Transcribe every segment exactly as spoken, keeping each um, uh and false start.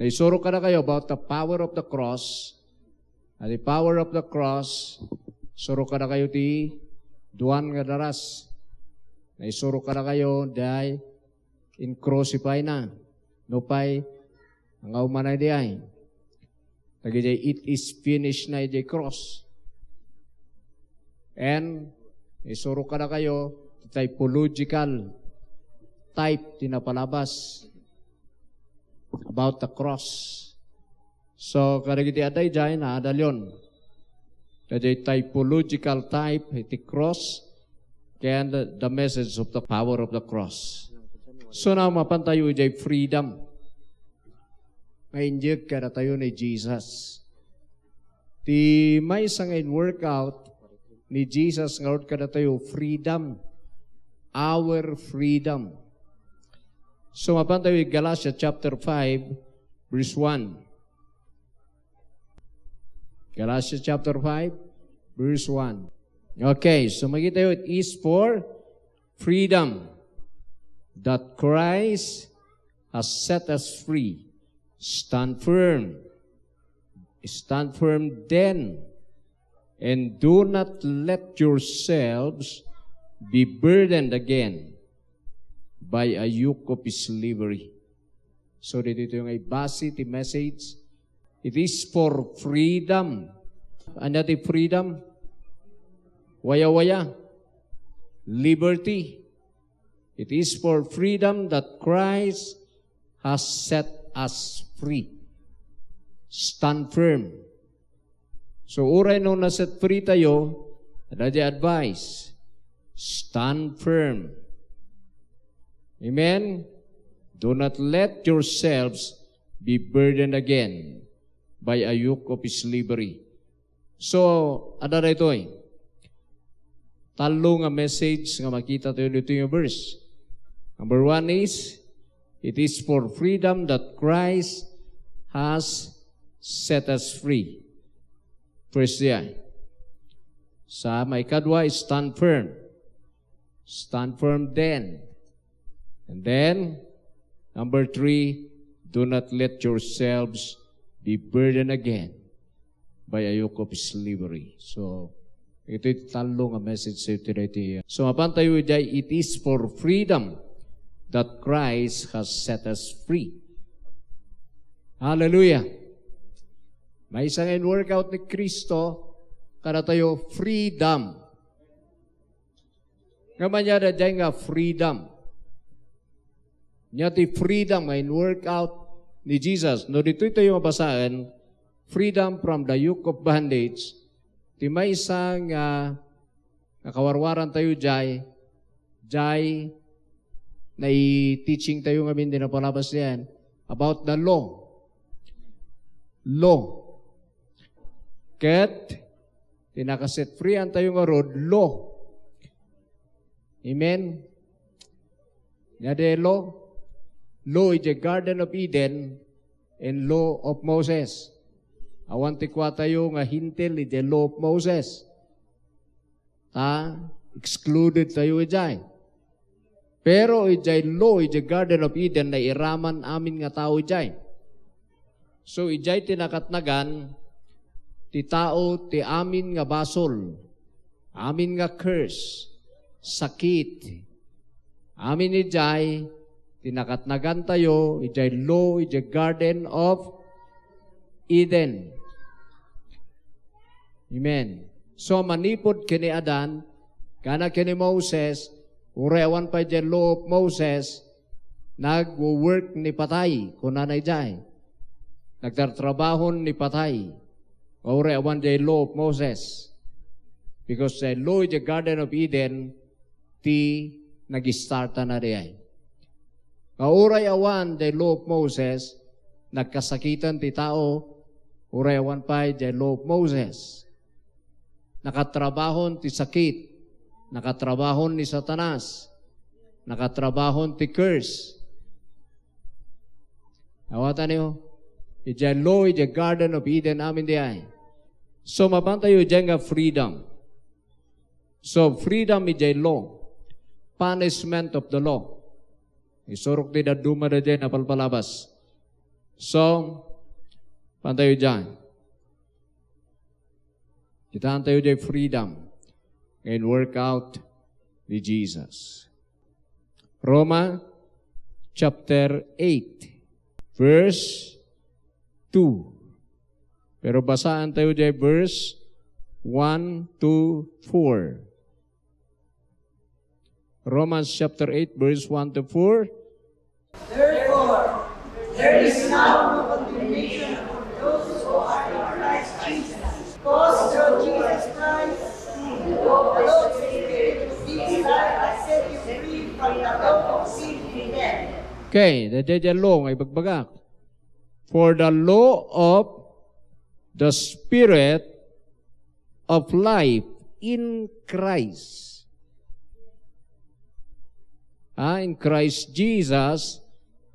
Isuro kadakayo about the power of the cross. And the power of the cross, suro kadakayo ti duan nga daras. Naisuro kadakayo, daydiay in-crucify na. Nupay, nga umana diay. Dagidiay, "It is finished" na idiay cross. And isuro kadakayo ti typological type ti napalabas about the cross. So, kadagiti adda idiay, naadalyon. Daydiay typological type iti cross ken the message of the power of the cross. So, na mapantayo idiay freedom nga inyeg kadatayo ni Jesus. Ti maysa nga in-workout ni Jesus ngarud kadatayo, freedom. Our freedom. So, mapantayo iti Galatia chapter five, verse one. Galatia chapter five, verse one. Okay, so makitayo, it is for freedom that Christ has set us free. Stand firm. Stand firm then, and do not let yourselves be burdened again by a yoke of slavery. So, ditoy nga ibase ti message, it is for freedom. Ania ti freedom? Waya-waya. Liberty. It is for freedom that Christ has set us free. Stand firm. So, uray no na-set free tayo, adda diay advice, stand firm. Amen? Do not let yourselves be burdened again by a yoke of slavery. So, adda daytoy. Tallo nga message nga makita tayo ditoy nga verse. Number one is, it is for freedom that Christ has set us free. First diay. Sa maikadua, stand firm. Stand firm then. And then, number three, do not let yourselves be burdened again by a yoke of slavery. So, itoy tallo nga message sa iti daytoy. So, mapantayo idiay, it is for freedom that Christ has set us free. Hallelujah! Maysa nga in-workout ni Cristo kadatayo, freedom. Ngem ania daydiay nga freedom? Ania ti freedom nga in-workout ni Jesus? No ditoy tayo mabasaen, freedom from the yoke of bondage, ti maysa nga, nga kawarwaran tayo diay, diay nai-teaching tayo ngamin di napalabas diay about the law. Law. Ket ti naka-set free-an tayo ngarud, law. Amen? Ania diay law? Law idiay Garden of Eden and law of Moses. Awan ti kuatayo nga Hentil idiay law of Moses. Ta, excluded tayo idiay. Pero idiay law, idiay Garden of Eden, nairaman amin nga tao idiay. So, idiay ti nakatnagan ti tao ti amin nga basol, amin nga curse, sakit. Amin idiay ti nakatnagan tayo idiay law, idiay Garden of Eden. Amen. So, manipud ken ni Adan, kana ken ni Moses, uray awan pay diay law of Moses, nagwo-work ni patay, kunana idiay. Nagtartrabahon ni patay. Uray awan diay law of Moses. Because diay law idiay Garden of Eden, ti nag-istartana diay. Nga uray awan diay law of Moses, nagkasakitan ti tao, uray awan pay diay law of Moses. Nakatrabahon ti sakit, nakatrabahon ni Satanas, nakatrabahon ti curse. Awatanyo, idiay law, idiay Garden of Eden, amin diay. So, mapantayo idiay nga freedom. So, freedom idiay law. Punishment of the law. Isurok ti dadduma daydiay napalpalabas. So, pantayo dyan. Kitaan tayo dyan freedom nga in-work out ni Jesus. Roma chapter eight, verse two. Pero basaan tayo dyan verse one to four. Romans chapter eight, verse one to four. Therefore, there is now no condemnation for those who are in Christ Jesus. Because through Jesus Christ, the law of the Spirit who gives life has set you free from the law of sin and death. Okay, the dead law nga ibagbagak. For the law of the Spirit of life in Christ. Ah, in Christ Jesus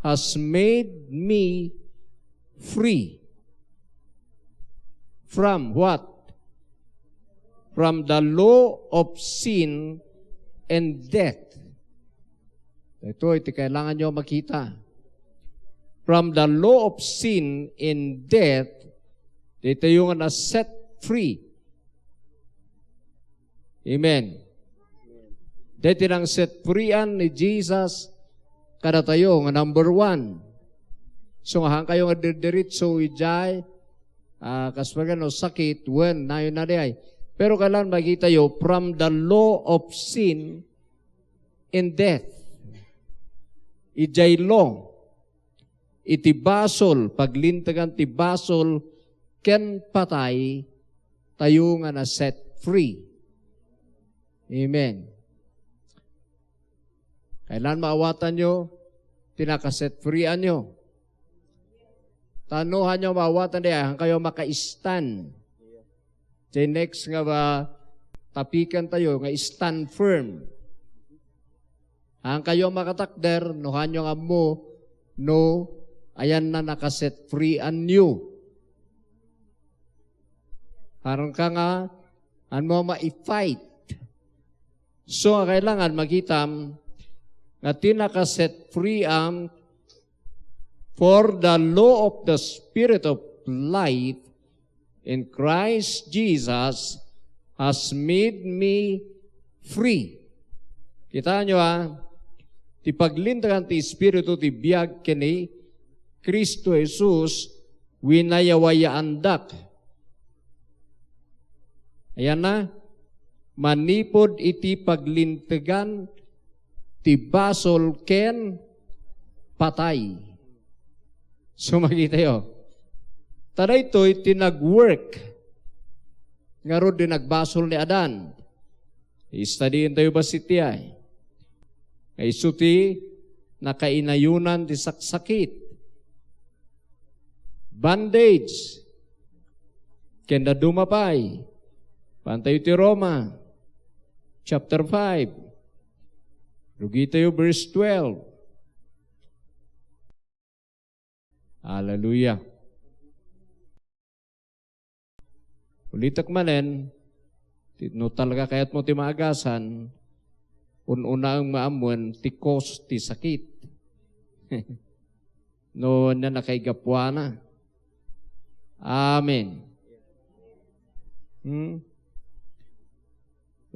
has made me free. From what? From the law of sin and death. Ito, iti kailangan nyo makita. From the law of sin and death, daytayo nga na-set free. Amen. Daytoy nang set freean ni Jesus kadatayo nga number one. So, nga haan kayo nga didiritso idiay, ah, kas pagano, sakit, wen, nayon na diay. Pero kailangan makita yo, from the law of sin and death. Idiay law. Iti basol, paglintegan ti basol ken patay, tayo nga na-set free. Amen. Kailan maawatanyo ti naka-set freeanyo? Ta no hanyo maawatan, di hankayo maka-stand. Ti next nga ba, topican tayo nga stand firm. Hankayo makatakder, no hanyo nga ammo, no ayan na naka-set freeanyo. Harang ka nga, haan mo ma-fight. So, kailangan makitam nga ti naka-set freeam, for the law of the Spirit of life in Christ Jesus has made me free. Kita nyo, ah, ti paglintegan ti Espiritu ti biag ken ni Cristo Jesus, winayawayaandak. Ayan na, manipud iti paglintegan ti basol ken patay. So, makitayo. Ta daytoy ti nag-work ngarud di nagbasol ni Adan. Istadientayo bassit ti ay. Nga isu ti nakainayonan ti saksakit, bondage, ken dadduma pay. Pantayo ti Roma, chapter five. Rugitayo verse twelve. Hallelujah. Ulitek manen, ti, no talaga kayatmo ti maagasan, un-unaem nga ammoen ti cause ti sakit. No, ania nakaigapuana. Amen. Hmm?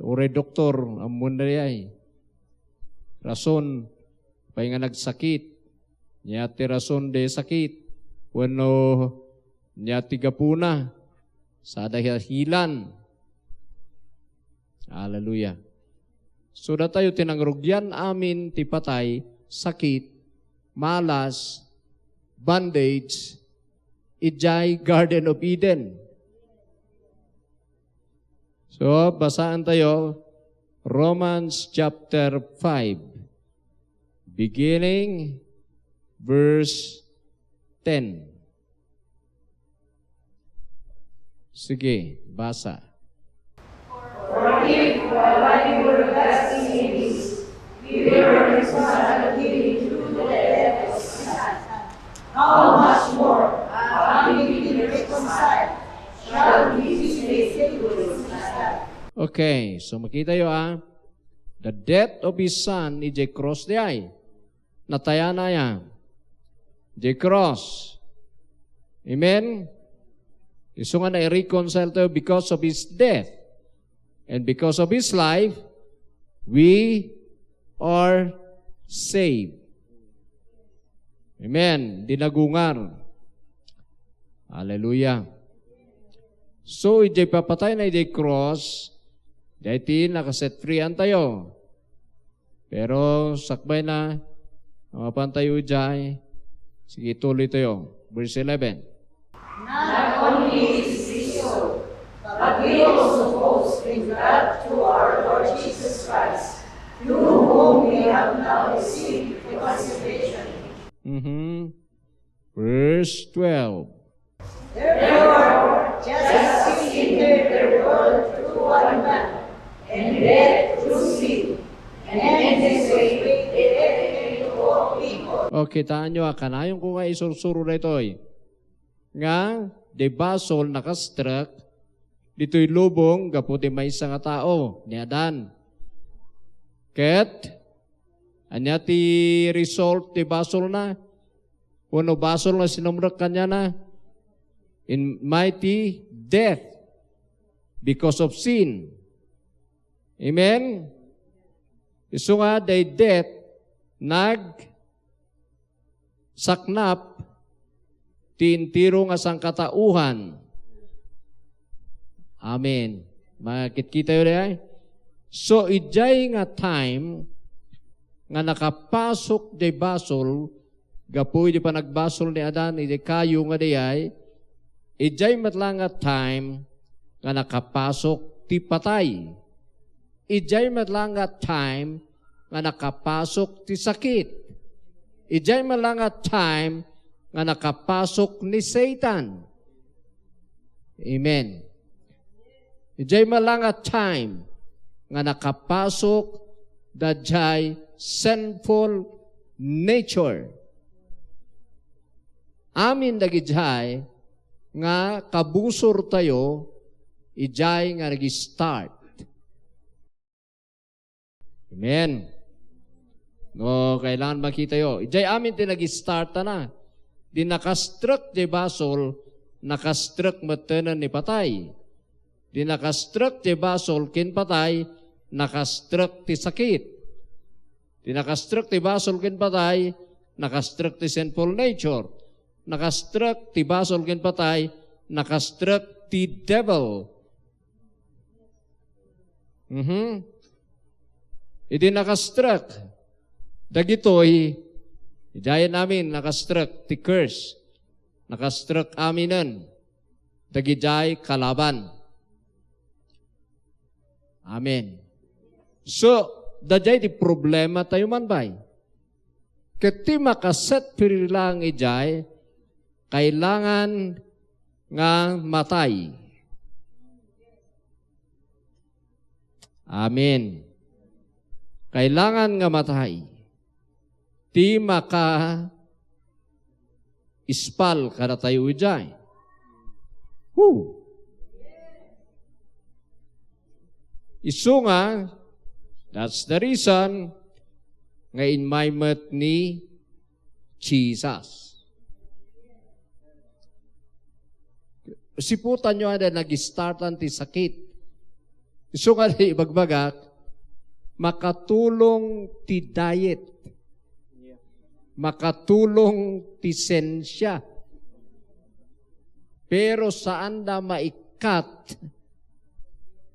Uray doktor, ammoen da diay. Rason, pay nga nagsakit. Nia ti rason di sakit. Wenno, nia ti gapuna. Sada hilan. Hallelujah. So, datayo ti nangrugian amin ti patay, sakit, malas, bondage, idiay Garden of Eden. So, basaan tayo Romans chapter five, beginning verse ten. Sige, basa. For if, while we were God's enemies, we were reconciled with Him through the death of His Son, how much more, having been reconciled, shall we be saved through His life? Okay, so makitayo, ah. The death of His Son, idiay cross diay. Natayana ya. Idiay cross. Amen? Isu nga na-reconcile tayo because of His death. And because of His life, we are saved. Amen. Dinagungar. Hallelujah. So, idiay papatayna idiay cross, diay ti nakaset free-an tayo. Pero sakbay na, mapan tayo idiay. Sige, tuloy tayo. Verse eleven. Not only is this so, but we also boast in God through our Lord Jesus Christ, through whom we have now received reconciliation. Mhm. Verse twelve. Therefore, just as he entered the world through one man, and death through sin, and in this way the death came to all people. O, kitaenyo a kanayon ko nga isursuro daytoy, nga diay basol nakastrek ditoy lubong gapu ti maysa nga tao, ni Adan. Ket ania ti result ti basolna? Wenno basol nga sinumrek kaniana? In mighty death because of sin. Amen? Isu nga, diay death, nagsaknap ti entero nga sangkataoan. Amen. Makitkitayo diay? So, idiay nga time nga nakapasok diay basol, gapu idi panagbasol ni Adan idi kayo nga diay, idiay met la nga time nga nakapasok ti patay. Idiay met la nga time nga nakapasok ti sakit. Idiay met la nga time nga nakapasok ni Satan. Amen. Idiay met la nga time nga nakapasok daydiay sinful nature. Amin dagidiay nga kabusortayo, idiay nga nag-start. Amen. No, kailangan makitayo. Idiay amin ti nag-start na. Di nakastrek diay basol, nakastrek metten ni patay. Di nakastrek diay basol ken patay, nakastrek ti sakit. Di nakastrek ti basol ken patay, nakastrek ti sinful nature. Nakastrek ti basol ken patay, nakastrek ti devil. Mhm. Idi nakastrek dagitoy, idiayen amin nakastrek ti curse. Nakastrek aminen dagidiay kalaban. Amen. So, daydiay ti problema tayo man, bay. Ket ti makaset free lang idiay, kailangan nga matay. Amen. Kailangan nga matay. Ti maka ispal kadatayo idiay. Who? Isu nga, that's the reason nga inmay met ni Jesus. Siputanyo a nag-startan ti sakit. Isu nga di ibagbagak, makatulong ti diet. Makatulong ti sensia. Pero saan da maikkat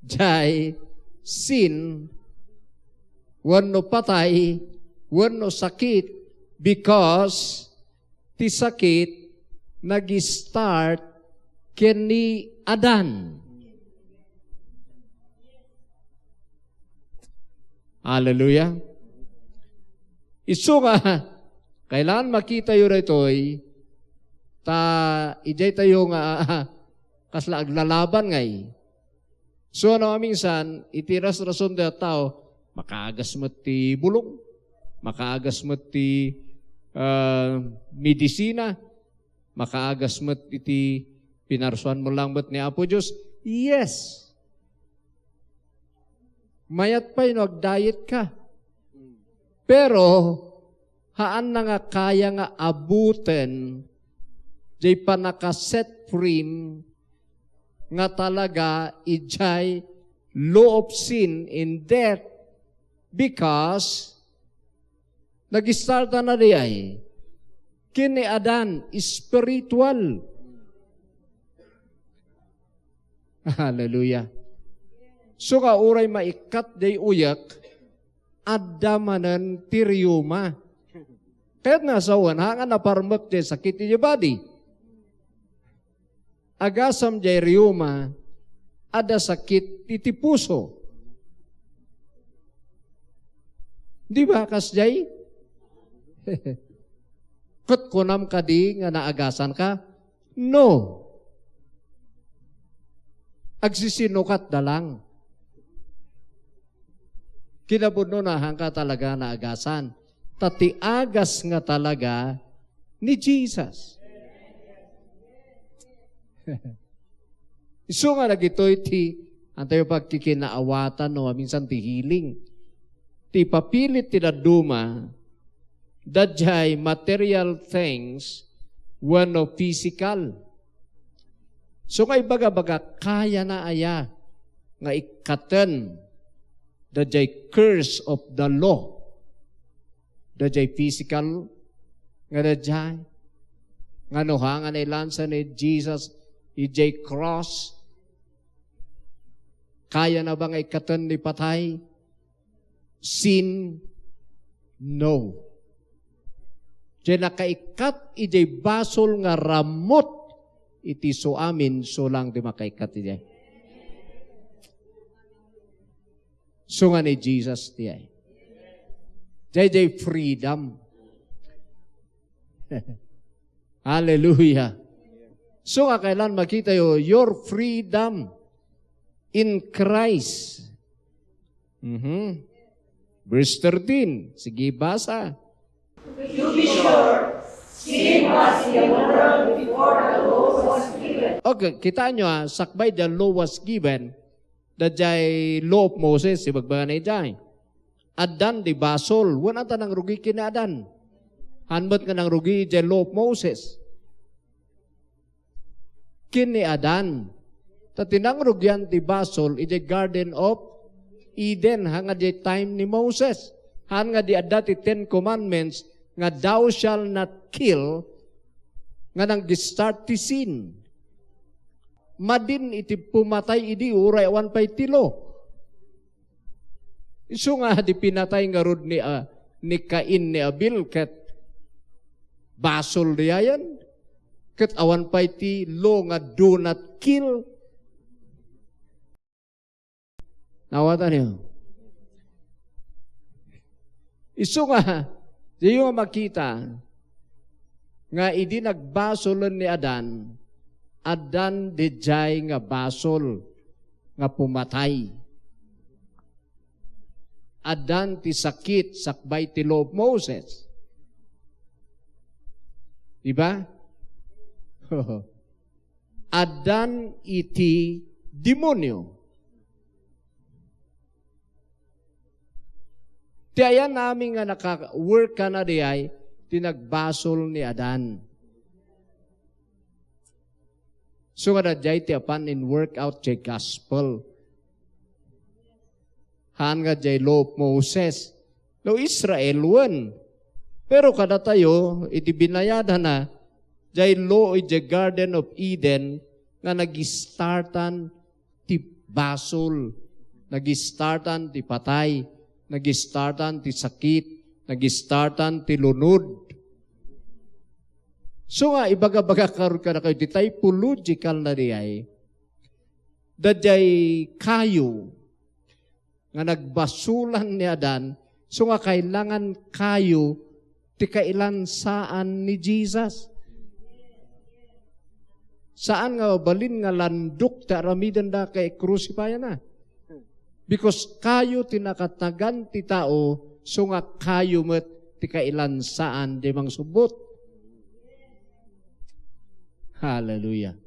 jay sin wenno patay wenno sakit, because ti sakit nag-start ken ni Adan. Hallelujah. Isu nga, kailangan makitayo daytoy, ta idiay tayo nga, kasla aglalaban ngay. So, ano, minsan, iti ras-rason da tao, makaagas met ti bulong, makaagas met ti, ah, medisina, makaagas met iti pinarsuan mo lang met ni Apo Dios. Yes. Mayat pay no agdayet ka. Pero, haanna nga kaya nga abuten Jay pannaka-set free nga talaga ijay law of sin and death, because nag-start na diay ken ni Adan, spiritual. Hallelujah. So nga uray maikkat jay uyak, adda manen ti riyuma. Kayat nga sawen, ha nga naparmek jay sakit iti body. Agasam jay riyuma, adda sakit iti puso. Di ba, kasjay? Ket kunam kadi nga naagasanka? No. Agsisinukatda lang. Kinapudno na, haanka talaga naagasan. Ta ti agas nga talaga ni Jesus. Isu nga dagitoy ti, antayo pagkikinaawatan no minsan ti healing. Ti papilit ti dadduma, daydiay material things wenno physical. So nga ibaga-baga, kayana aya nga ikkaten daydiay curse of the law? Daydiay physical nga daydiay. Nga no, ha nga nailansa ni Jesus idiay cross, kayana ba nga ikkaten ni patay? Sin, no. Diay nakaikkat idiay basol nga ramut iti isu amin, isu lang ti makaikkat idiay. Isu nga ni Jesus diay. Diay, diay freedom. Hallelujah. So nga kailan makitayo your freedom in Christ. Mhm. Verse thirteen. Sige, basa. To be sure, sin was in the world before the law was given. Okay, kita nyo, ah, sakbay the law was given, daydiay law of Moses, ibagbaga na idiay. Addan di basol, wen ata nangrugi ken ni Adan. Haan met nga nangrugi idiay law of Moses ken ni Adan. Ta ti nangrugian ti basol idiay Garden of Eden, haan nga diay time ni Moses. Haan nga di adda ti Ten Commandments nga, "Thou shall not kill," nga nag-start ti sin. Madin iti pumatay idi uray awan pay ti law. Isu nga di pinatay ngarud ni, ah, ni Cain ni Abel ket basol diayen. Ket awan pay ti law nga do not kill. Naawatan niyo? Isu nga, diyo nga makita nga idi nagbasolen ni Adan, addan didiay nga basol nga pumatay. Addan ti sakit sakbay ti law of Moses. Di ba? Addan iti demonio. Ti ayan amin nga naka-work kana diay ti nagbasol ni Adan. So nga daydiay ti apan in work out ti gospel. Haan nga diay law of Moses. No Israel, wen. Pero kadatayo, iti binayadana, diay law iti Garden of Eden nga nag-startan ti basol, nag-startan ti patay, nag-startan ti sakit, nag-startan ti lunod. So nga, ibaga-baga karud kadakayo, ti typological na diay, daydiay kayo nga nagbasolan ni Adan, so nga kailangan kayo ti kailansaan ni Jesus. Saan nga mabalin nga landok ti aramidenda ket i-crucify-na. Because kayo ti nakatnagan ti tao, so nga kayo met ti kailansaan ti mangsubbot. Hallelujah.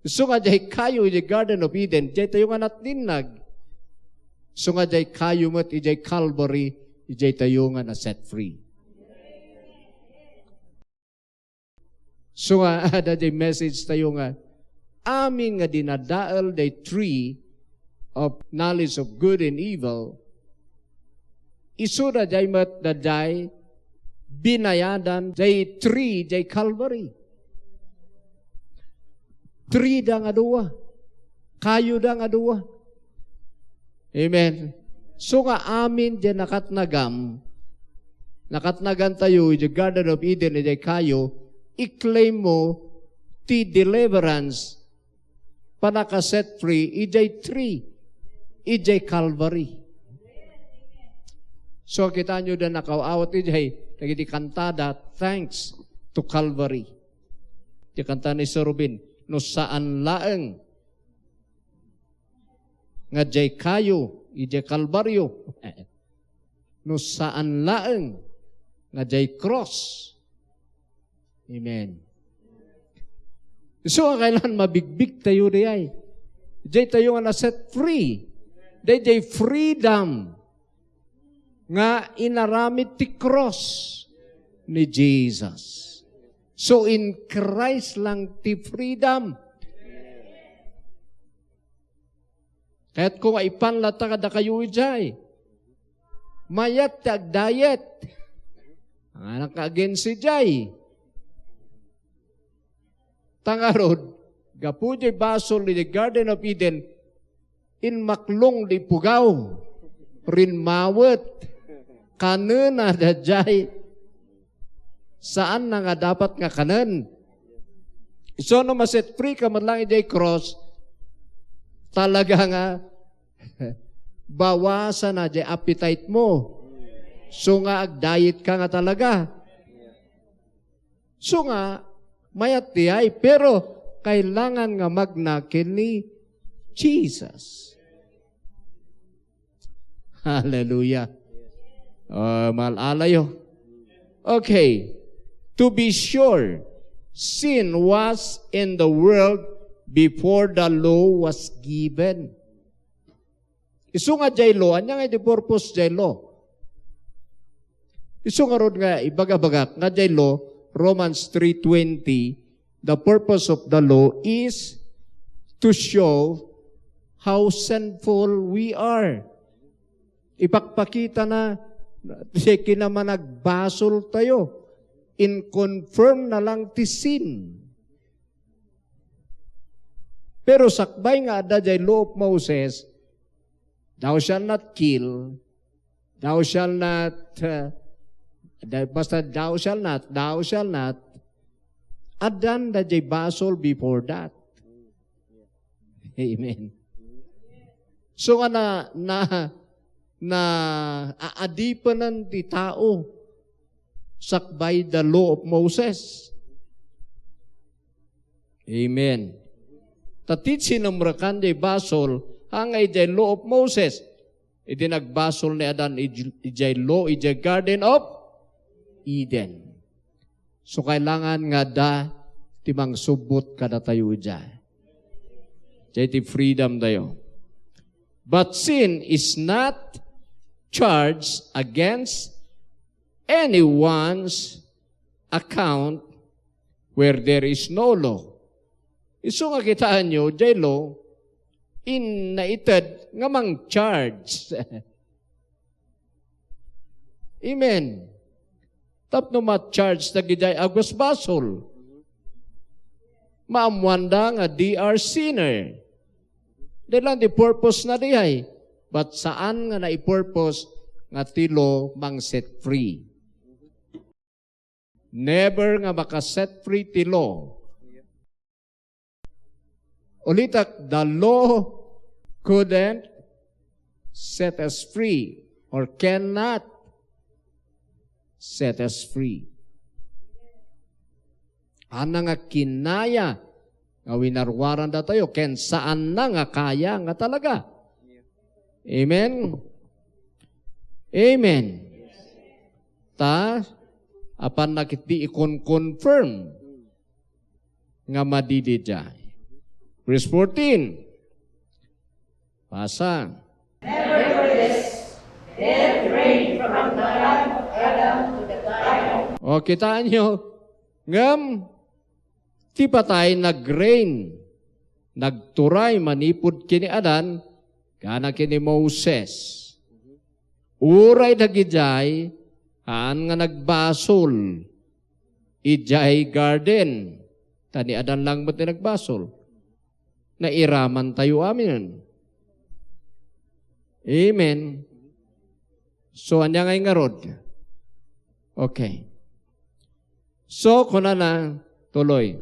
Isu nga diay kayo idiay Garden of Eden, diay tayo nga natninnag. Isu nga diay kayo met idiay Calvary, idiay tayo nga na-set free. So nga, adda jay message tayo nga, amin nga dinadael day tree of knowledge of good and evil, isu da jay met da jay binayadan jay tree jay Calvary. Tree da nga dua. Kayo da nga dua. Amen. So nga amin jay nakatnagam, nakatnagan tayo iti Garden of Eden, iti kayo, i-claim mo ti deliverance, panaka-set free, ijay tree, ijay Calvary. So, kita nyo da nakaw-awat ijay, dagiti kantada, thanks to Calvary. Ti kanta ni Sir Rubin, no saan laeng nga jay kayo, ijay Kalbaryo. No saan laeng nga jay cross. Amen. So, kailangan mabigbig tayo diay. Jay tayo nga na-set free. Dayjay freedom nga inaramid ti cross ni Jesus. So, in Christ lang ti freedom. Kayatko nga ipan latta kadakayo ijay. Mayat ti agdayet. Ang anak nga against ijay. Ta ngarud, gapu jay basol iti Garden of Eden, inmaklong di pugaw, rimmawet, kanena dayjay. Saan na nga dapat nga kanen. So, no ma-set free ka met lang ijay cross, talaga nga, bawasan na jay appetite mo. So nga, agdayet ka nga talaga. So nga, mayat diay, pero kailangan nga magna ken ni Jesus. Hallelujah. Uh, mahal alayo. Okay. To be sure, sin was in the world before the law was given. Isu nga jay law, ania nga iti purpose jay law? Isu ngarud nga ibagabagak nga jay law, Romans three twenty, the purpose of the law is to show how sinful we are. Ipakpakita na ti kinamanagbasol tayo. In confirm na lang ti sin. Pero sakbay nga adda jay law of Moses, "Thou shalt not kill, thou shalt not," uh, da-, basta "thou shalt not, thou shalt not," addan da jay basol before that. Amen. So nga na, na, na aadipenan ti tao sakbay the law of Moses. Amen. Ta ti sinumrekan jay basol, haan nga idiay law of Moses. Iti nagbasol ni Adan ij-, idiay law, idiay Garden of Eden. So, kailangan nga adda ti mangsubbot kadatayo idiay. Diay ti freedom tayo. But sin is not charged against anyone's account where there is no law. Isu nga kitaenyo, diay law, in naited nga mang-charge. Amen. Tapno ma-charge dagidiay agbasbasol. Maammoanda nga they are sinner. Diay lang ti purpose na diay. But saan nga naipurpose nga ti law mang-set free. Never nga maka-set free ti law. Ulitek, the law couldn't set us free or cannot set us free. Haan na nga kinaya nga winaruarandatayo, ken saan na nga kaya nga talaga. Amen? Amen. Ta, apan na ketdi ikon-confirm nga madi diay. Verse fourteen. Basa. Nevertheless, death reigned from the time of Adam to the time of O, kitaenyo, ngem Ti patay nag-reign, nagturay manipud ken ni Adan, kana ken ni Moses. Uray dagidiay, haan nga nagbasol idiay garden. Ta ni Adan lang met ti nagbasol. Nairamantayo amin. Amen. So, ania ngay ngarud? Okay. So, kunana, tuloy.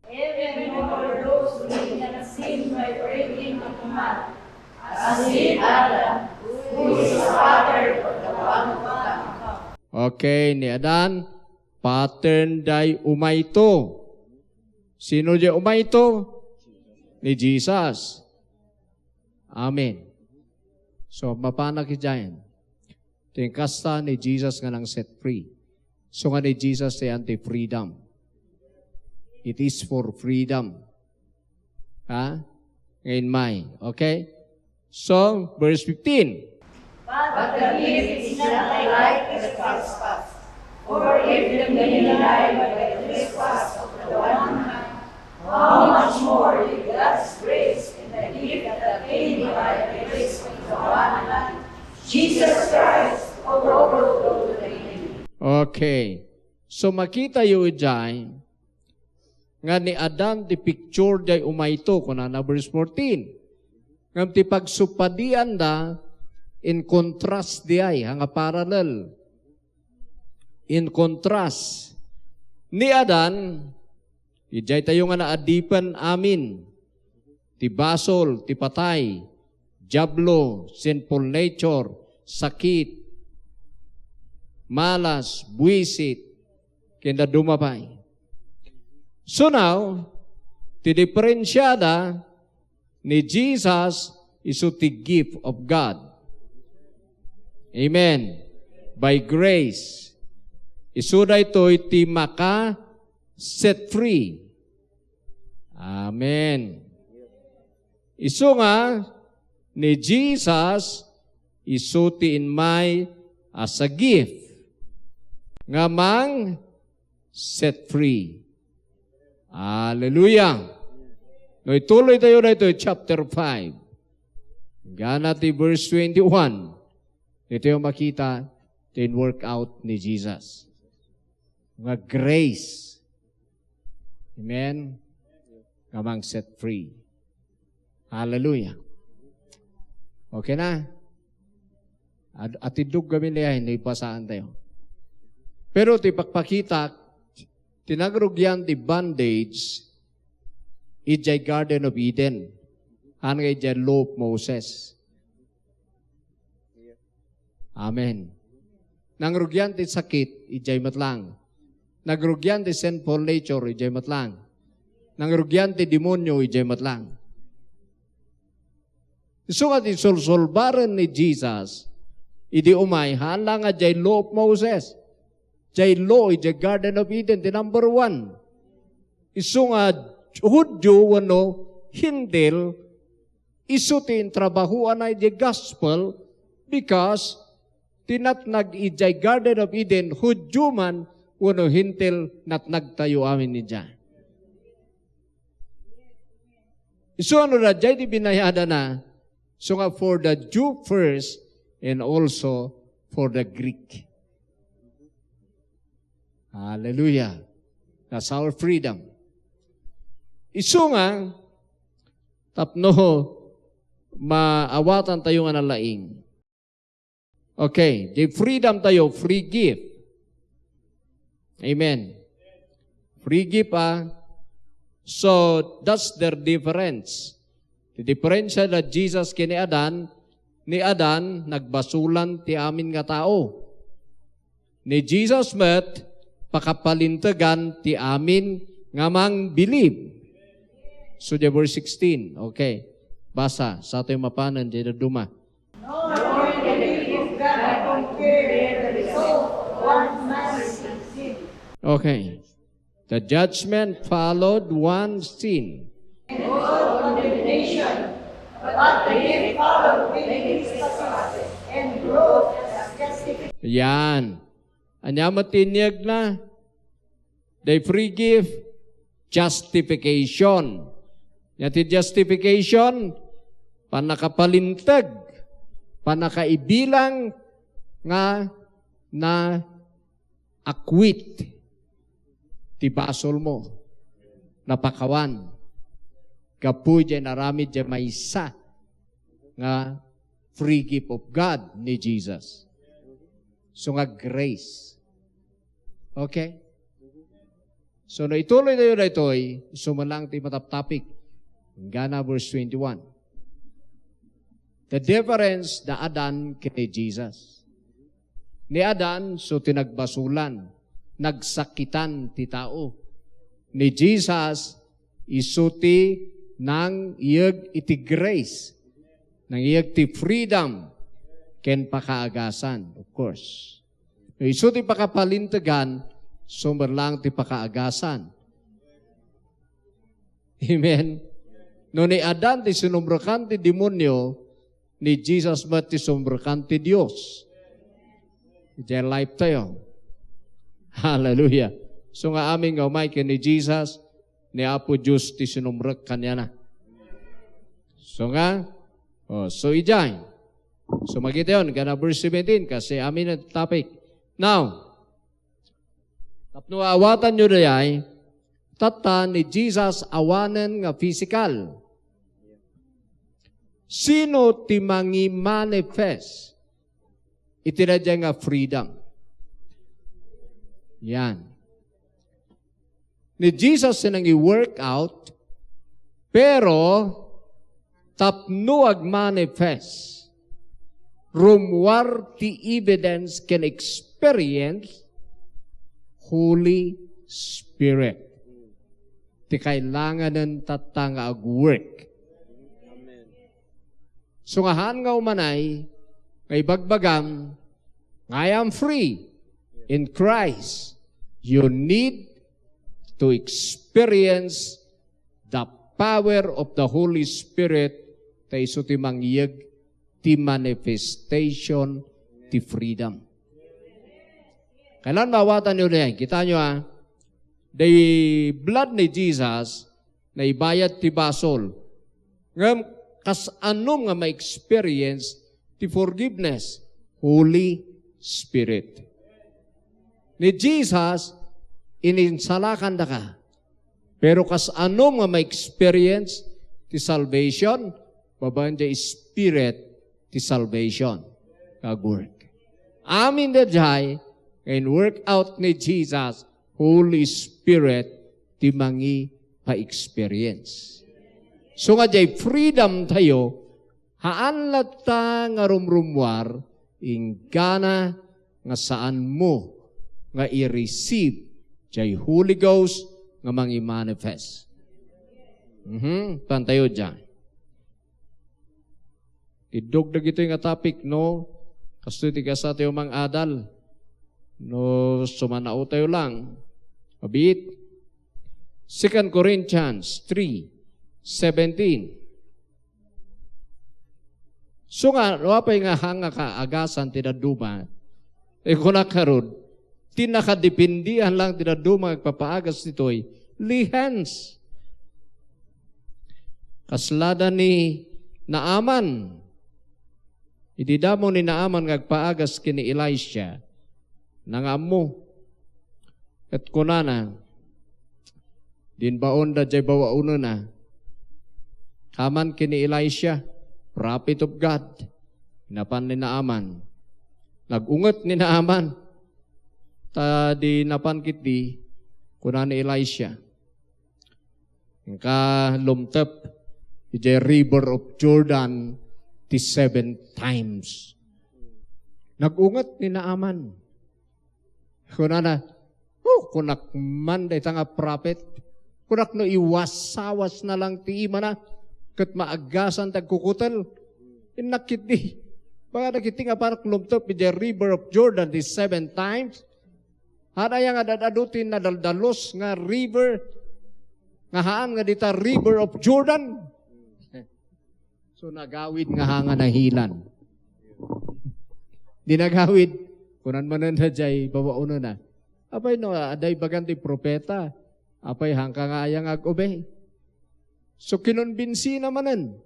Heaven over those who did not sin by breaking a command, as did Adam, who is the father of the one who come. Okay, ni Adan, pattern day umayto. Sino day umayto? Ni Jesus. Amen. So, mapanak idiayen. Ti kasta ni Jesus nga nang set free. So nga ni Jesus ti anti-freedom. It is for freedom. Ha? Ngayon may. Okay? So, verse fifteen. But the gift is not alike the trespass. For if the many died by the trespass of the one man, how much more will God's grace and the gift that came by the grace of the one man, Jesus Christ, overflow to the many? Okay. So, makitayo idiay nga ni Adan ti picture diay umayto, kunana verse fourteen. Ngem ti pagsupadianda in contrast diay, ha, nga parallel. In contrast. Ni Adan, idiay tayo nga naadipen amin. Ti basol, ti patay, Diablo, sinful nature, sakit, malas, buisit, ken dadduma pay. So now, ti diferensiada ni Jesus isu ti gift of God. Amen. By grace. Isu daytoy ti maka set free. Amen. Isu nga ni Jesus, isu ti inmay as a gift nga mang set free. Hallelujah! No ituloy tayo daytoy chapter five, gana ti verse twenty-one, ditoy makita ti work out ni Jesus. Nga grace. Amen? Nga mang set free. Hallelujah. Okay na? At, atiddog kami niya, hindi basaan tayo. Pero ti pakpakita, ti nagrugian ti bondage, idiay Garden of Eden. Haan nga idiay Law of Moses. Amen. Nangrugian ti sakit, idiay met lang. Nangrugian ti sinful nature, idiay met lang. Nangrugian ti demonyo, idiay met lang. Isu nga ti sulsulbaren ni Jesus, idi umay, haan lang nga diay Law of Moses. Diay law, idiay Garden of Eden, ti number one. Isu nga Judio wenno Hentil, isu ti intrabahoanna idiay gospel because ti natnag idiay Garden of Eden, Judio man wenno Hentil, natnagtayo amin idiay. Isu ano da, diay ti binayadana, so nga for the Jew first and also for the Greek. Hallelujah. That's our freedom. Isu nga, tapno maawatan tayo nga nalaing. Okay, the freedom tayo, free gift. Amen. Free gift, ah. So, that's their difference. The difference that Jesus ken ni Adan, ni Adan, nagbasulan ti amin nga tao. Ni Jesus met, pakapalintegan ti amin nga mangbilib. So, the verse sixteen. Okay. Basa, sa atoy mapanen, di na duma. Nor can the gift of God compare with the result of one man's sin. Okay. The judgment followed one sin. And brought condemnation, but the gift followed faith and brought justification. Yan. Ania met ti inyegna? The free gift. Justification. Nia ti justification, pannakapalinteg, pannakaibilang nga na-acquit ti basolmo, napakawan, gapu diay naramid diay maysa nga free gift of God ni Jesus. So nga grace. Okay? So, no ituloytayo daytoy, isu met lang ti mataptapik. Inggana verse twenty-one. The difference, the Adan ken ni Jesus. Ni Adan, so ti nagbasolan, nagsakitan ti tao. Ni Jesus, isu ti nangiyeg iti grace, nangiyeg ti freedom, ken pakaagasan, of course. No isu ti pakapalintegan, isu met lang ti pakaagasan. Amen. No ni Adan ti sinumrekan ti demonio, ni Jesus met ti sumrekan ti Dios. Idiay life tayo. Hallelujah. So nga amin nga umay ken ni Jesus, ni Apo Dios ti sinumrek kaniana. So nga, oh, so idiay. So makitayon, inggana verse seventeen, kasi amin ang topic. Now, tapno awatanyo dayay, tatta ni Jesus awanen nga physical. Sino ti mangi-manifest iti daydiay nga freedom? Yan. Ni Jesus ti nangi-workout, pero tapno agmanifest, rummuar ti evidence ken experience, Holy Spirit. Ti kailanganen tatta nga agwork. So nga haan nga umanay, nga ibagbagam, nga I am free in Christ, you need to experience the power of the Holy Spirit, ta isu ti mangyeg ti manifestation ti freedom. Kailan maawatan yo ni? Kita nyo, ah. The blood ni Jesus, naibayad ti basol. Ngem kas-anom nga ma-experience ti forgiveness? Holy Spirit. Ni Jesus, ininsalakan daka. Pero kas-anom nga ma-experience ti salvation? Babaen diay Spirit ti salvation nga agwork. Amin daydiay nga in-work out ni Jesus, Holy Spirit ti mangipa-experience. So nga diay freedom tayo, haan latta nga rumrummuar, inggana nga saanmo nga i-receive diay Holy Ghost nga mangimanifest. Mhm, pantayo diay. Iddog dagitoy nga topic, no? Kastoy ti kasta tayo mang-adal. No, sumanaw tayo lang. Mabiit. Second Corinthians three seventeen. So nga, no, apay nga haan nga kaagasan ti dadduma, eh, kunak ngarud, ti nakadepende lang ti dadduma nga agpapaagas ditoy, lihens. Kasla da ni Naaman. Idi damo ni Naaman nga agpaagas ken ni Elisha, nangaammo. Ket kunana, din baonda diay babaonena, kaman ken ni Elisha, prophet of God. Napan ni Naaman. Nag-unget ni Naaman. Ta di napan ketdi, kuna ni Elisha, "Inka lumtep idiay River of Jordan ti seven times." Nag-unget ni Naaman. Kunana, "Oh, kunak man dayta nga prophet. Kunak no iwasawas na lang ti imana, ket maagasan ti agkukutel." Innak ketdi. Baka dagiti nga panak lumtep idiay River of Jordan ti seven times. Haanna nga ad-adu ti nadaldalos nga river, nga haan nga dita River of Jordan. So, nagawid nga haan nga nahilan. Di nagawid, kunan manen da diay babaonena, "Apay no, adda ibagan ti propeta, Apay, haanka nga aya nga ag-obey? So, kinonbinsina manen.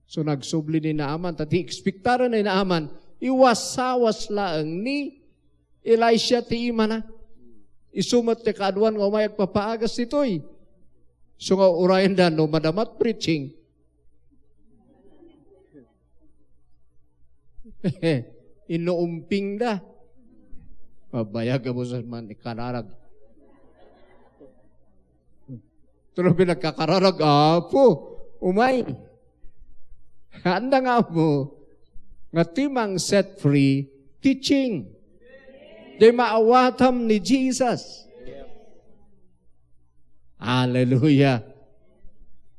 So, nagsubli ni Naaman, ta ti ekspektarna ni Naaman, iwasawas laeng ni Elisha ti imana. Isu met ti kaaduan nga umay agpapaagas ditoy. So nga urayenda no madama ti preaching. Inuumpingda. Pabayag a boses man ikararag. Tulo pinagkakararag, Apo, umay. Anda nga mo, nga ti mang set free, teaching. Di maawatam ni Jesus. Hallelujah.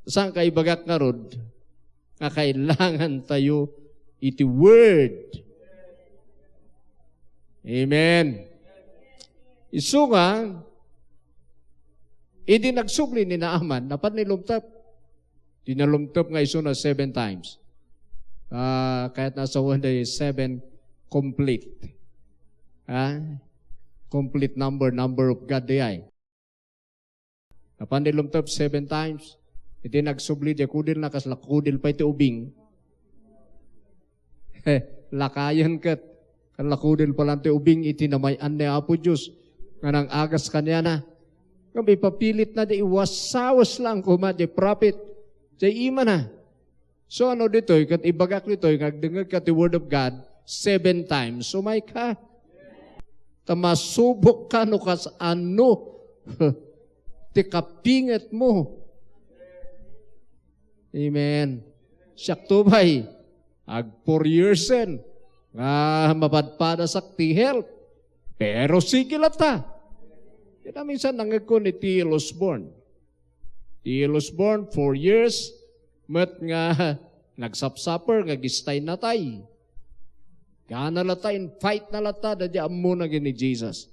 Saan ka ibagak ngarud? Nga kailangan tayo iti word. Amen. Isu nga, idi nagsubli ni Naaman, napan ni lumtep. Di na lumtep nga isuna seven times. Ah, kayat nasawan da seven complete. Ha? Complete number, number of God di ay. Napan di lumtep seven times. Iti nagsubli di kudil na kasla kudil pa iti ubing. Lakayen ket. Kasla kudil pa lang ti ubing iti namay-an ni Apo Dios nga nang-agas kaniana. Ngem ipapilitna di iwasawas lang koma di prophet. Di imana. So, ano ditoy? Ket ibagak ditoy nga agdengngeg ka ti Word of God seven times. Umay ka. Ta masubok ka no kas-ano ti kapingetmo. Amen. Siak to bay, ag four years en, nga mapadpadasak ti health. Pero sige latta. Ita minsan nangegko ni T L Osborne. T L Osborne, four years, met nga nagsapsaper nga agistay natay. Gana latta, in-fight na latta, dadi ammona ken ni Jesus.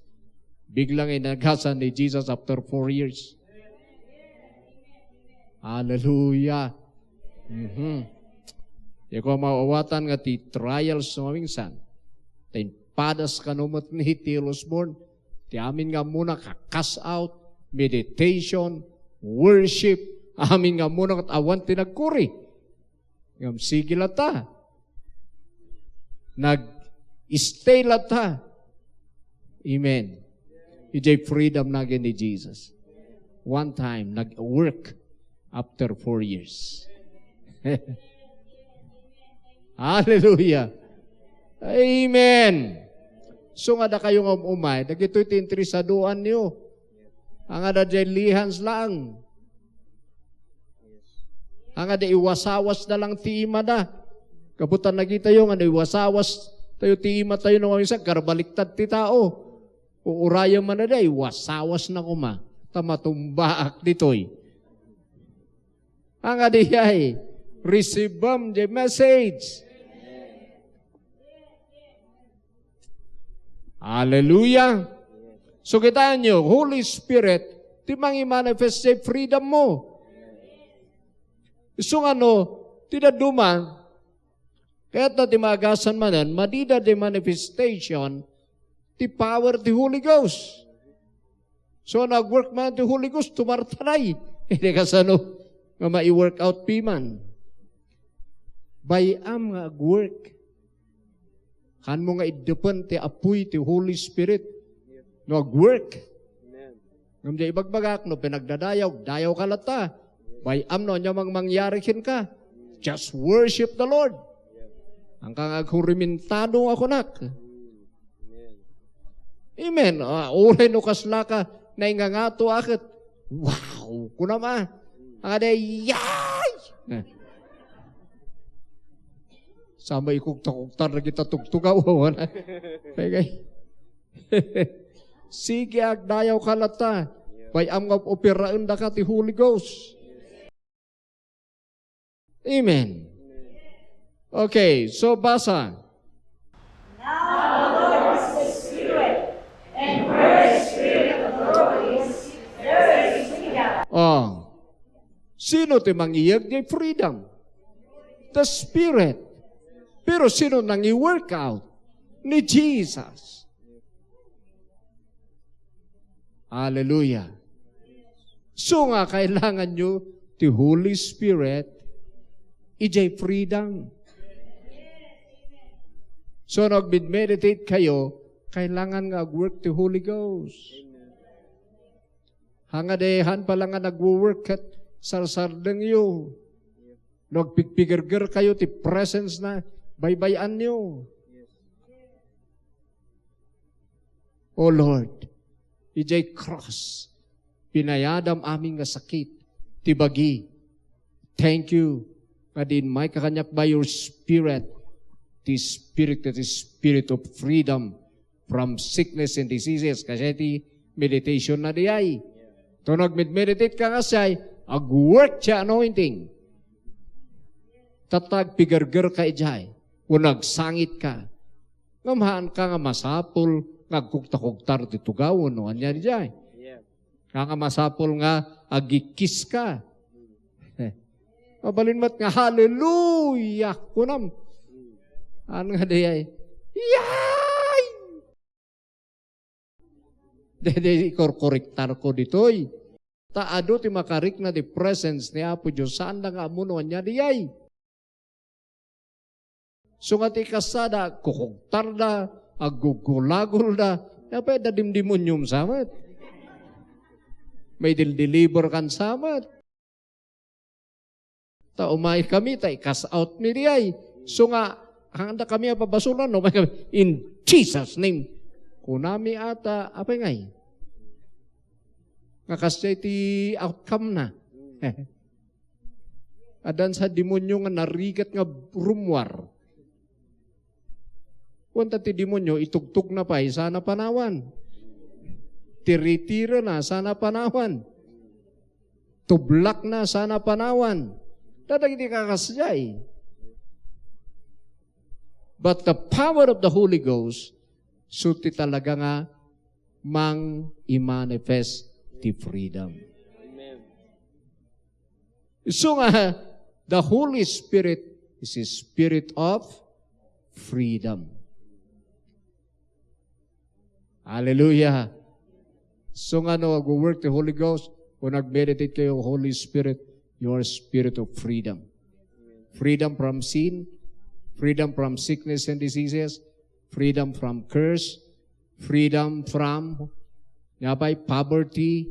Biglang inagasan ni Jesus after four years. Hallelujah. Mhm. Di ko maawatan nga ti trials no maminsan. Ta impadas kano met ni T L Osborne. Ti amin nga ammona ka-cast out, meditation, worship, amin nga ammona ket awan ti nagkuri. Ngem sige latta. Nag-stay latta. Amen. Idiay freedom na ken ni Jesus. One time, nag-work after four years. Hallelujah. Amen. So nga dakayo nga um-umay, dagitoy ti interesadoanyo. Anga da jay lihans lang. Anga da iwasawas da lang ti imada. Kabutan nagitayo nga no iwasawas tayo ti imatayo no maminsan, karbaliktad ti tao. Uurayan man da, iwasawas na koma. Ta matumbaak ditoy. Anga di ay, receive the message. Hallelujah. So, kitaenyo, Holy Spirit, ti mangimanifest ti freedom mo. Isu nga no, ti dadduma, kayat na ti maagasan manen, madida di manifestation, ti power ti Holy Ghost. So, nag-work man ti Holy Ghost, tumartaray. Hindi kasano nga mai-work out piman. Bay-am nga ag-work. Kaanmo nga iddepen ti apuy ti Holy Spirit no ag-work. Amen. Ngem di ibagbagak, no pinagdadayaw, dayaw ka latta. Bay-am no ania mang mangyari kenka. Just worship the Lord. Haanka nga aghurimentado nga kunak. Amen. Amen. Ah, uray no kasla ka naingangato a ket, "Wow!" Kunam a. Adi, "Yay!" Sama ikukta-kukta dagita tugtugaw, wana. Sige, agdayaw ka latta. Bay-am nga operaendaka ti Holy Ghost. Amen. Okay, so basa. Now the Lord is the Spirit, and where the Spirit of the Lord is, there is freedom. Oh. Sino ti mangiyeg ti freedom? The Spirit. Pero sino nangi-workout? Ni Jesus. Hallelujah. So nga, kailanganyo ti Holy Spirit, ijay freedom. So, no agmedmeditate kayo, kailangan nga agwork ti Holy Ghost. Hanga de, han pala nga nagwo-work ket sarsardengyo. No agpigpigerger kayo ti presence na, baybay-anyo. O Lord, ijay cross, pinayadam amin nga sakit, ti bagi. Thank you, nga diin mayka kaniak by your Spirit, the Spirit that is Spirit of freedom from sickness and diseases. Kasi ti meditation na di ay. To nagmedmeditate ka nga say, agwork ti anointing. Tatag pigerger ka ijay. O nagsangit ka. Ngem haan ka nga masapul nga agkugtakugtar ti tugaw, no? Anya ijay? Yeah. Ka nga masapul nga agikis ka. Mabalin met nga, "Hallelujah!" kunam. Haan nga di ay, "Yay!" Dede, ikorkorektar ko ditoy. Ta adu ti makarikna ti presence ni Apo Dios, saanda nga ammo no ania di ay. So nga ti kasada, kukugtarda, aggugulagulda, apay da dimdimonium sa met. Maidildeliver kan sa met. Ta umay kami, ta i-cast out mi di ay. So nga, handa kami a pabasolan, no? Umay kami, "In Jesus' name." Kunami ata, apay ngay? Nga kasjay ti outcome na. Adan sa demonyo nga narigat nga rummuar. Kuan ta ti demonyo, itugtog na pay, sana panawan. Tiritira na, sana panawan. Tublak na, sana panawan. Dadagiti kakasjay. But the power of the Holy Ghost, so ti talaga nga mang-imanifest ti freedom. Amen. So nga, the Holy Spirit is a spirit of freedom. Hallelujah. So nga no, agwo-work ti Holy Ghost, o nag-meditate kayo, Holy Spirit, your spirit of freedom. Freedom from sin, freedom from sickness and diseases, freedom from curse, freedom from, nga pay, poverty,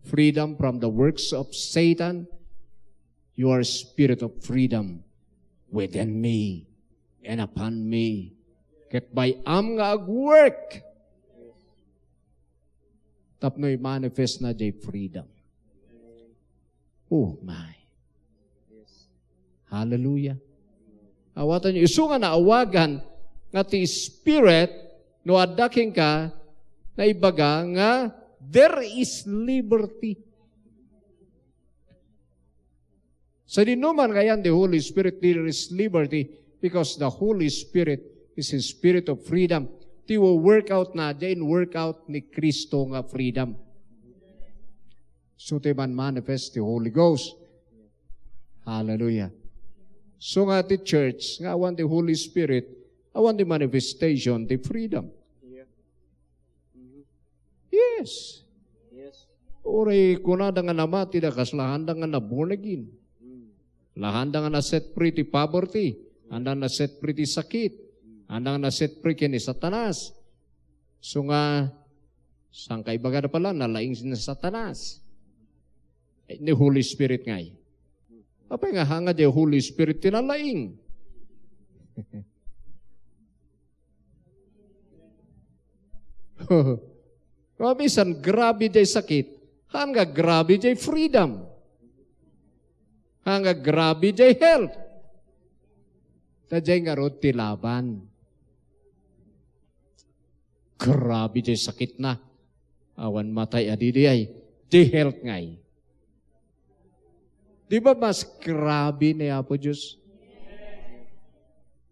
freedom from the works of Satan, your spirit of freedom within me and upon me. Ket bay-am nga agwork tapno i-manifest na jay freedom. Oh my. Hallelujah. Awatanyo, isu nga naawagan nga ti Spirit, no adda kenka, naibaga nga there is liberty. Sadinoman nga ayan ti Holy Spirit, there is liberty because the Holy Spirit is a spirit of freedom. Ti wo-work out na, diay in-work out ni Cristo nga freedom. So, ti man-manifest ti Holy Ghost. Hallelujah. So nga ti church, nga awan ti Holy Spirit, awan ti manifestation ti freedom. Yeah. Mhm. Yes. Yes. Uray kunada nga namati da, kas lahanda nga na-born again. Mm. Lahanda nga na-set free ti poverty. Handa na-set free ti sakit. Handa nga na-set free ken ni Satanas. So nga, saan ka ibagada pala, nalaing ni Satanas. Eh, ni Holy Spirit ngay. Apay nga, hanga di Holy Spirit ti nalaing. Mabisan, grabe jay sakit. Haan nga grabe jay freedom. Haan nga grabe jay health. Ta jay ngarud ti laban. Grabe jay sakit na. Awan matay a didi ay. Jay health ngay. Di ba mas grabe ni Apo Dios?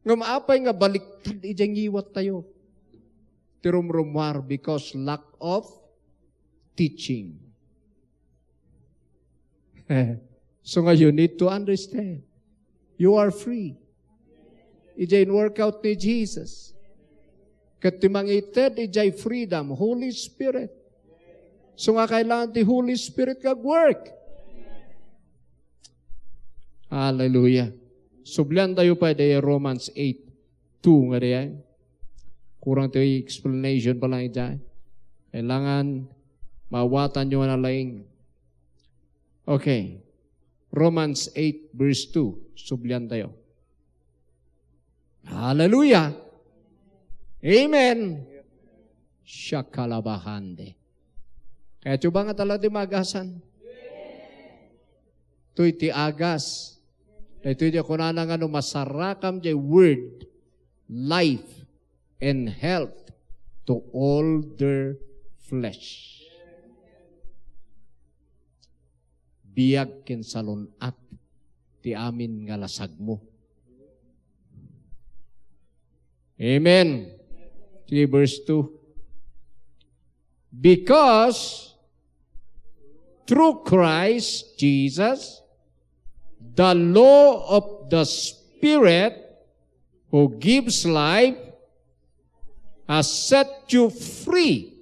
Ngem apay nga baliktad ijay ngiwat tayo? Ti rumrumuar because lack of teaching. So nga, you need to understand, you are free. Ijay in-workout ni Jesus. Ket ti mangited ijay freedom, Holy Spirit. So nga kailangan ti Holy Spirit nga agwork. Hallelujah. Sublian tayo pa di Romans eight two nga diay. Kurang tayo explanation pa lang diay. Kailangan mawatan nyo na lang. Okay. Romans eight verse two. Sublian tayo. Hallelujah. Amen. Shakalabahande. Kaya tuba nga talaga di magasan. Toy ti agas. Daytoy ti kunana nga no masarakam jay word, life and health to all their flesh. Biag ken salun-at ti amin nga lasagmo. Amen. Sige, verse two. Because through Christ Jesus, the law of the Spirit who gives life has set you free.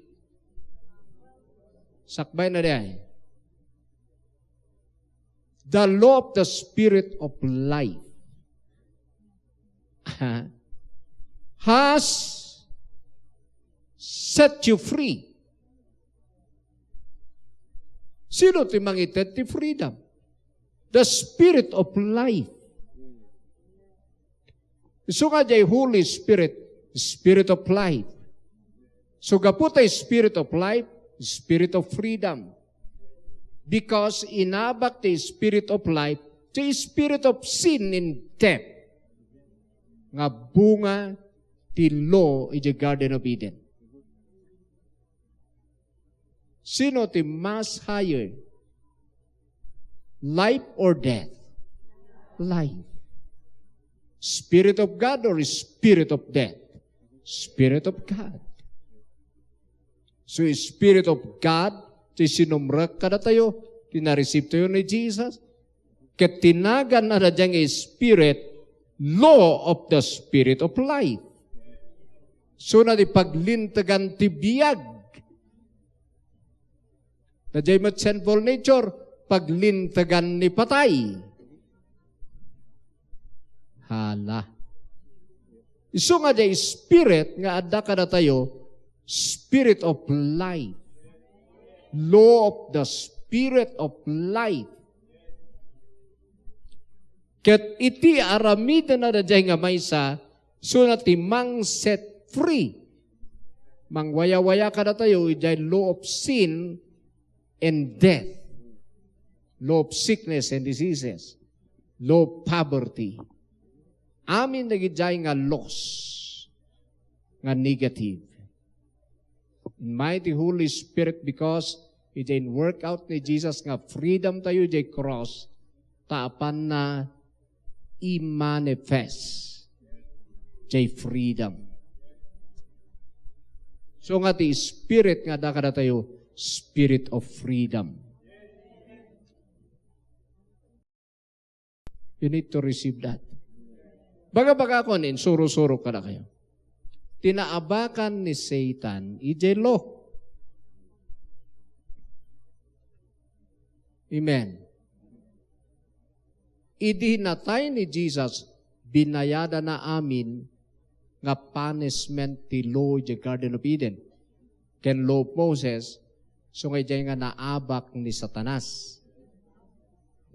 Sakbay na diay. The law of the Spirit of life has set you free. Sino ti mangited ti freedom? The Spirit of life. Isu nga jay Holy Spirit, Spirit of life. So gapu ta Spirit of life, Spirit of freedom. Because inabak ti Spirit of life, ti spirit of sin and death. Nga bunga ti law iti Garden of Eden. Sino ti mas higher? Life or death? Life. Spirit of God or spirit of death? Spirit of God. So, Spirit of God, ti sinumrek kadatayo, ti na-receive tayo ni Jesus, ket tinagan na daydiay nga Spirit, law of the Spirit of life. So, na ti paglintegan ti biag. Daydiay met sinful nature, paglintegan ni patay. Hala. Isu nga diay Spirit nga adda kadatayo, Spirit of life. Law of the Spirit of life. Ket iti aramidna daydiay nga maysa, isuna ti mang-set free. Mangwayawaya kadatayo idiay law of sin and death, law of sickness and diseases, law of poverty. Amin dagidiay nga laws nga negative. Mighty Holy Spirit, because idiay in-work out ni Jesus nga freedom tayo idiay cross, ta apanna i-manifest jay freedom. So nga ti Spirit nga adda kadatayo, Spirit of freedom. You need to receive that. Baga-bagakon, insuro-suro kadakayo. Ti naabakan ni Satan, idiay law. Amen. Idi natay ni Jesus, binayadana amin nga punishment ti law idiay Garden of Eden ken law of Moses, so nga idiay nga naabak ni Satanas.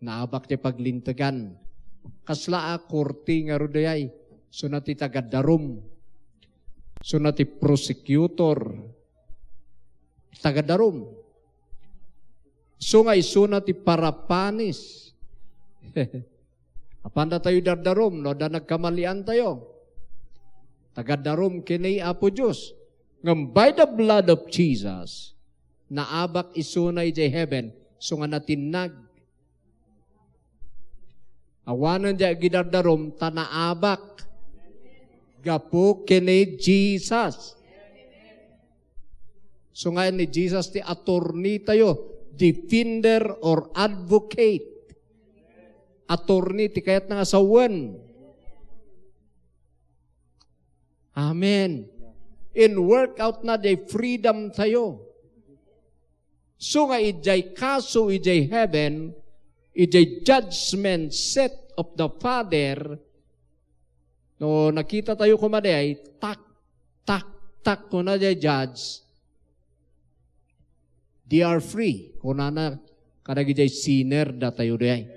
Naabak ti paglintegan. Kasla a korte ngarud diay, isuna ti taga-Rome. Isuna ti prosecutor. Taga-Rome. Isu nga isuna ti parapanis. Apanda tayo dardarum no adda nagkamalian tayo. Taga-Rome ken ni Apo Dios. Ngem by the blood of Jesus, naabak isuna idiay heaven, isu nga natinnag. Awanen diay agidardarum ta naabak gapu ken ni Jesus. Isu nga ni Jesus ti attorney tayo, defender or advocate. Attorney ti kayatna nga sawen. Amen. In-work out na diay freedom tayo. So nga idiay kaso idiay heaven, idiay judgment seat of the Father, no, nakita tayo koma diay, tak, tak, tak, kuna diay judge, "They are free," kunana kadagiti sinner datayo diay.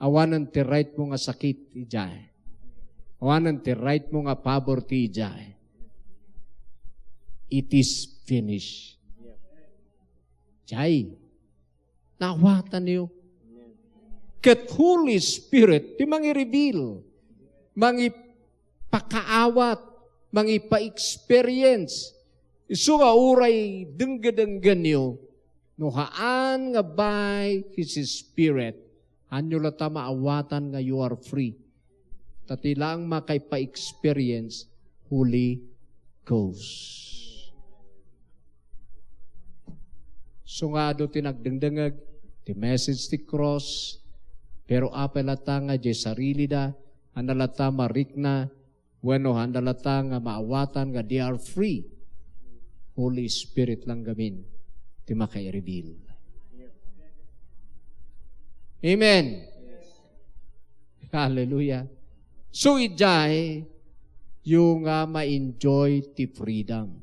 Awanen ti right mo nga sakit idiay. Awanen ti right mo nga poverty idiay. It is finished. Jay, naawatan niyo. Ket Holy Spirit ti mangi-reveal, mangipakaawat, mangipa-experience. Isu nga uray dengge-denggenyo, no haan nga by His Spirit, haanyo latta maawatan nga you are free. Ta ti laeng makaipa-experience, Holy Ghost. So nga adu ti nagdengdengeg ti message ti cross, pero apay latta nga diay sarilida, haanda latta marikna, wenno haanda latta nga maawatan nga they are free. Holy Spirit lang gamin ti makairibin. Amen. Hallelujah. So, idiay, yung nga ma-enjoy ti freedom.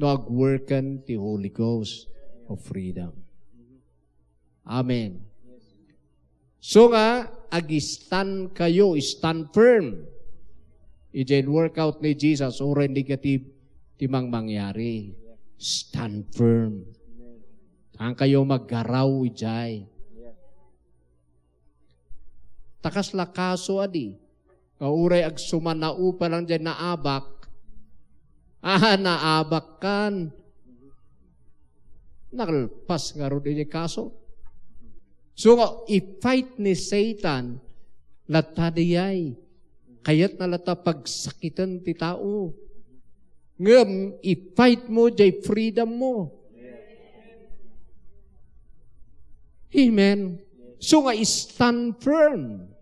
No, agworken ti Holy Ghost of freedom. Amen. So nga, ag-stand kayo, stand firm. Idiay workout ni Jesus, uray negative ti mangmangyari. Stand firm. Haan kayo maggaraw idiay. Ta kasla kaso adi, nga uray agsumanao pa lang diay naabak. Ah, naabak kan. Nalpas ngarud iti kaso. So, nga i-fight ni Satan, latta diay. Kayatna latta pagsakiten ti tao. Ngem, i-fight mo diay freedom mo. Amen. So nga, stand firm.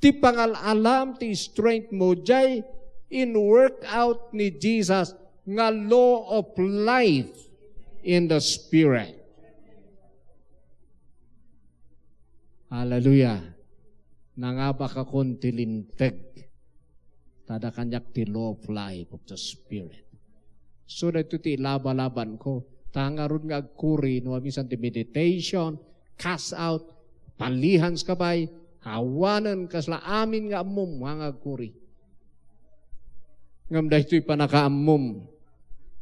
Ti pangal-alam, ti strength mo, jay in work out ni Jesus nga law of life in the Spirit. Hallelujah. Nangabakakon ti linteg. Ta adda kaniak ti law of life of the Spirit. So, daytoy ti ilabalabanko. Ta ngarud nga agkuri, no, amin san ti meditation, cast out, palihans kabay, awanen kasla amin nga ammom nga agkuri. Ngem daytoy pannakaammom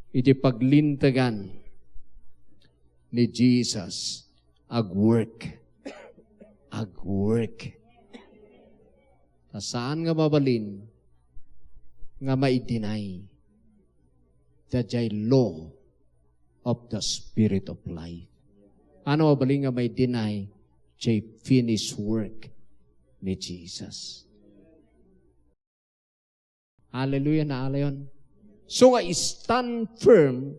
iti paglintegan ni Jesus. Agwork. Agwork. Ta saan nga mabalin nga maidinay daydiay law of the Spirit of life. Ano mabalin nga maidinay jay finished work ni Jesus? Hallelujah, naalayon. So nga, stand firm,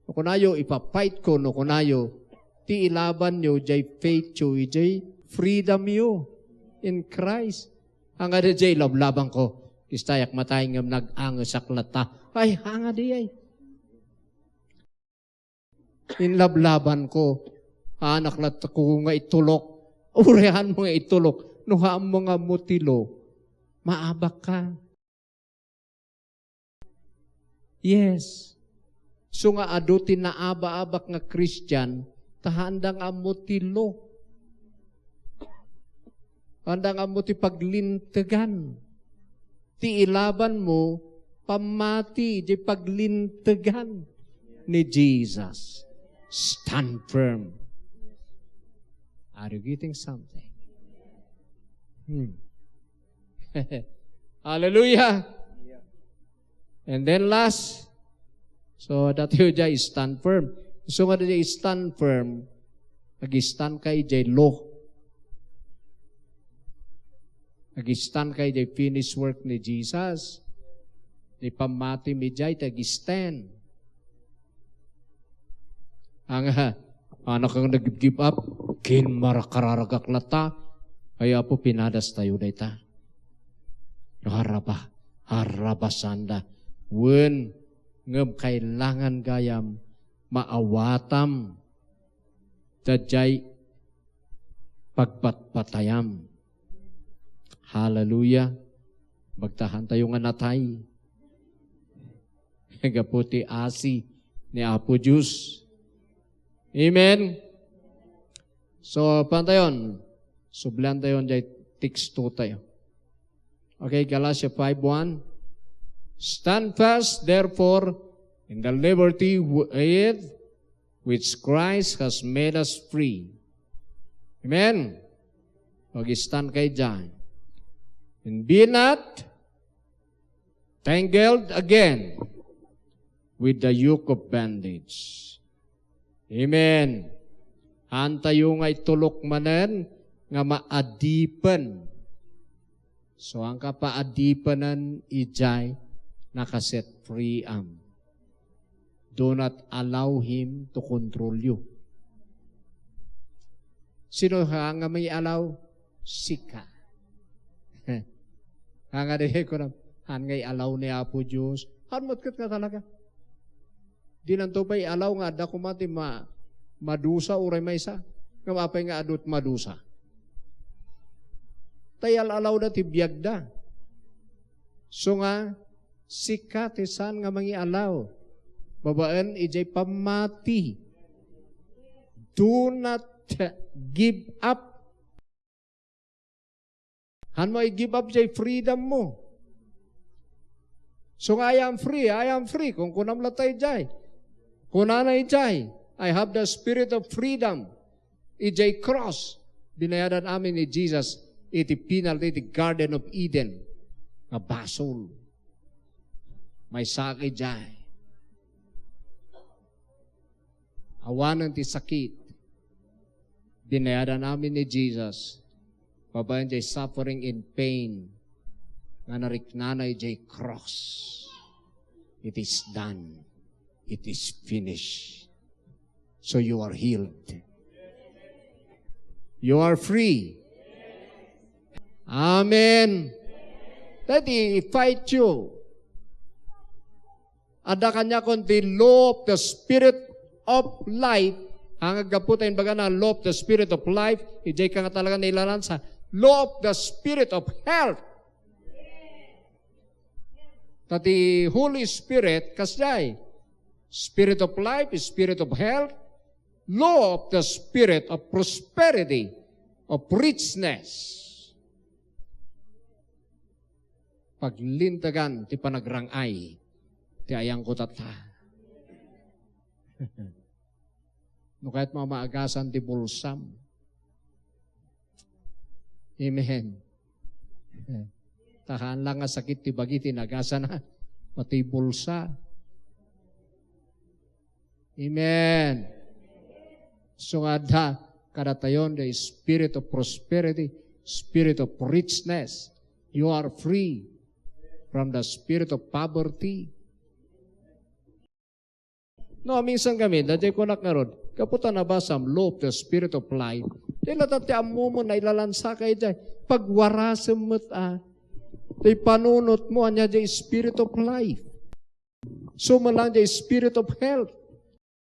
no kunayo, ipa-fight ko, no kunayo, ti ilabanyo, jay faith yo, jay freedom yo in Christ. Haan nga daydiay ilablabanko, istayak matay ngem nag-angesak latta. Ay, haan nga daydiay. Inlablabanko, haanak latta ko nga itulok. Uray haanmo nga itulok. No haanmo nga ammom ti law, maabak ka. Yes. So nga adu ti naaba-abak nga Christian, ta haanda nga ammo ti law. Haanda nga ammo ti paglintegan. Ti ilabanmo, pammati, jay paglintegan ni Jesus. Stand firm. Are you getting something? Hmm. Hallelujah. And then last, so, daytoy jay stand firm. So nga daydiay stand firm, ag-stand ka idiay law. Ag-stand ka idiay finished work ni Jesus. Ti pammati mi jay, ti ag-stand. Anga, anak ang nag-give up, kin marakararagak latta. Ay, Apo, pinadas tayo dayta. Haraba, haraba sanda. Wen, ngem kailangan gayam maawatam daydiay pagpatpatayam. Hallelujah. Bagtahan tayo nga natay. Gapu ti asi ni Apo Dios. Amen. So, pantayon. Sublian tayo jay teksto tayo. Okay, Galatia five one. "Stand fast, therefore, in the liberty with which Christ has made us free." Amen. Mag-stand kayo dyan. "And be not tangled again with the yoke of bondage." Amen. Haantayo nga itulok manen nga maadipen. So, ang kapaadipenen idiay nakaset free am. Do not allow him to control you. Sino nga mangialaw? Sika. Nga di ko na, han nga ialaw ni Apo Dios. Han met ket nga talaga. Dinanto pay ialaw nga adda koma ti ma-, madusa uray maysa. Ngem apay nga adu ti madusa? Ta ial-alawda ti biagda. So nga, sika ti saan nga mangialaw babaen idiay pammati. Do not give up. Hanmo i-give up jay freedom mo. So nga, "I am free, I am free." Kunkunam latta idiay. Kunana idiay, "I have the spirit of freedom." Idiay cross, binayadan amin ni Jesus iti penalty iti Garden of Eden nga basol. Maysaak idiay. Awanen ti sakit, binayadan amin ni Jesus babaen jay suffering and pain nga nariknana idiay cross. It is done. It is finished. So you are healed. You are free. Amen. Daydi, i-fight you. Adda kaniakon ti law of the spirit of life. Ang aggapu ta imbagana law of the spirit of life, idiay ka nga talaga nailalansa. Law of the spirit of health. Ta ti Holy Spirit, kasdiay, Spirit of life, Spirit of health, law of the Spirit of prosperity, of richness. Paglintegan ti panagrang-ay ti ayangko tatta. No kayat mo a maagasan ti bulsam. Amen. Tahan lang nga sakit ti bagi ti nagasana. Pati bulsa. Amen. So nga adda kadatayon the spirit of prosperity, spirit of richness. You are free from the spirit of poverty. No, minsan kami, daydiay kunak ngarud, gapu ta nabasam, law of the spirit of life. Di latta ti ammom, nailalansa ka idiay. Pagwarasem met a. Ti panunot mo, ania diay spirit of life. So, man lang diay spirit of health.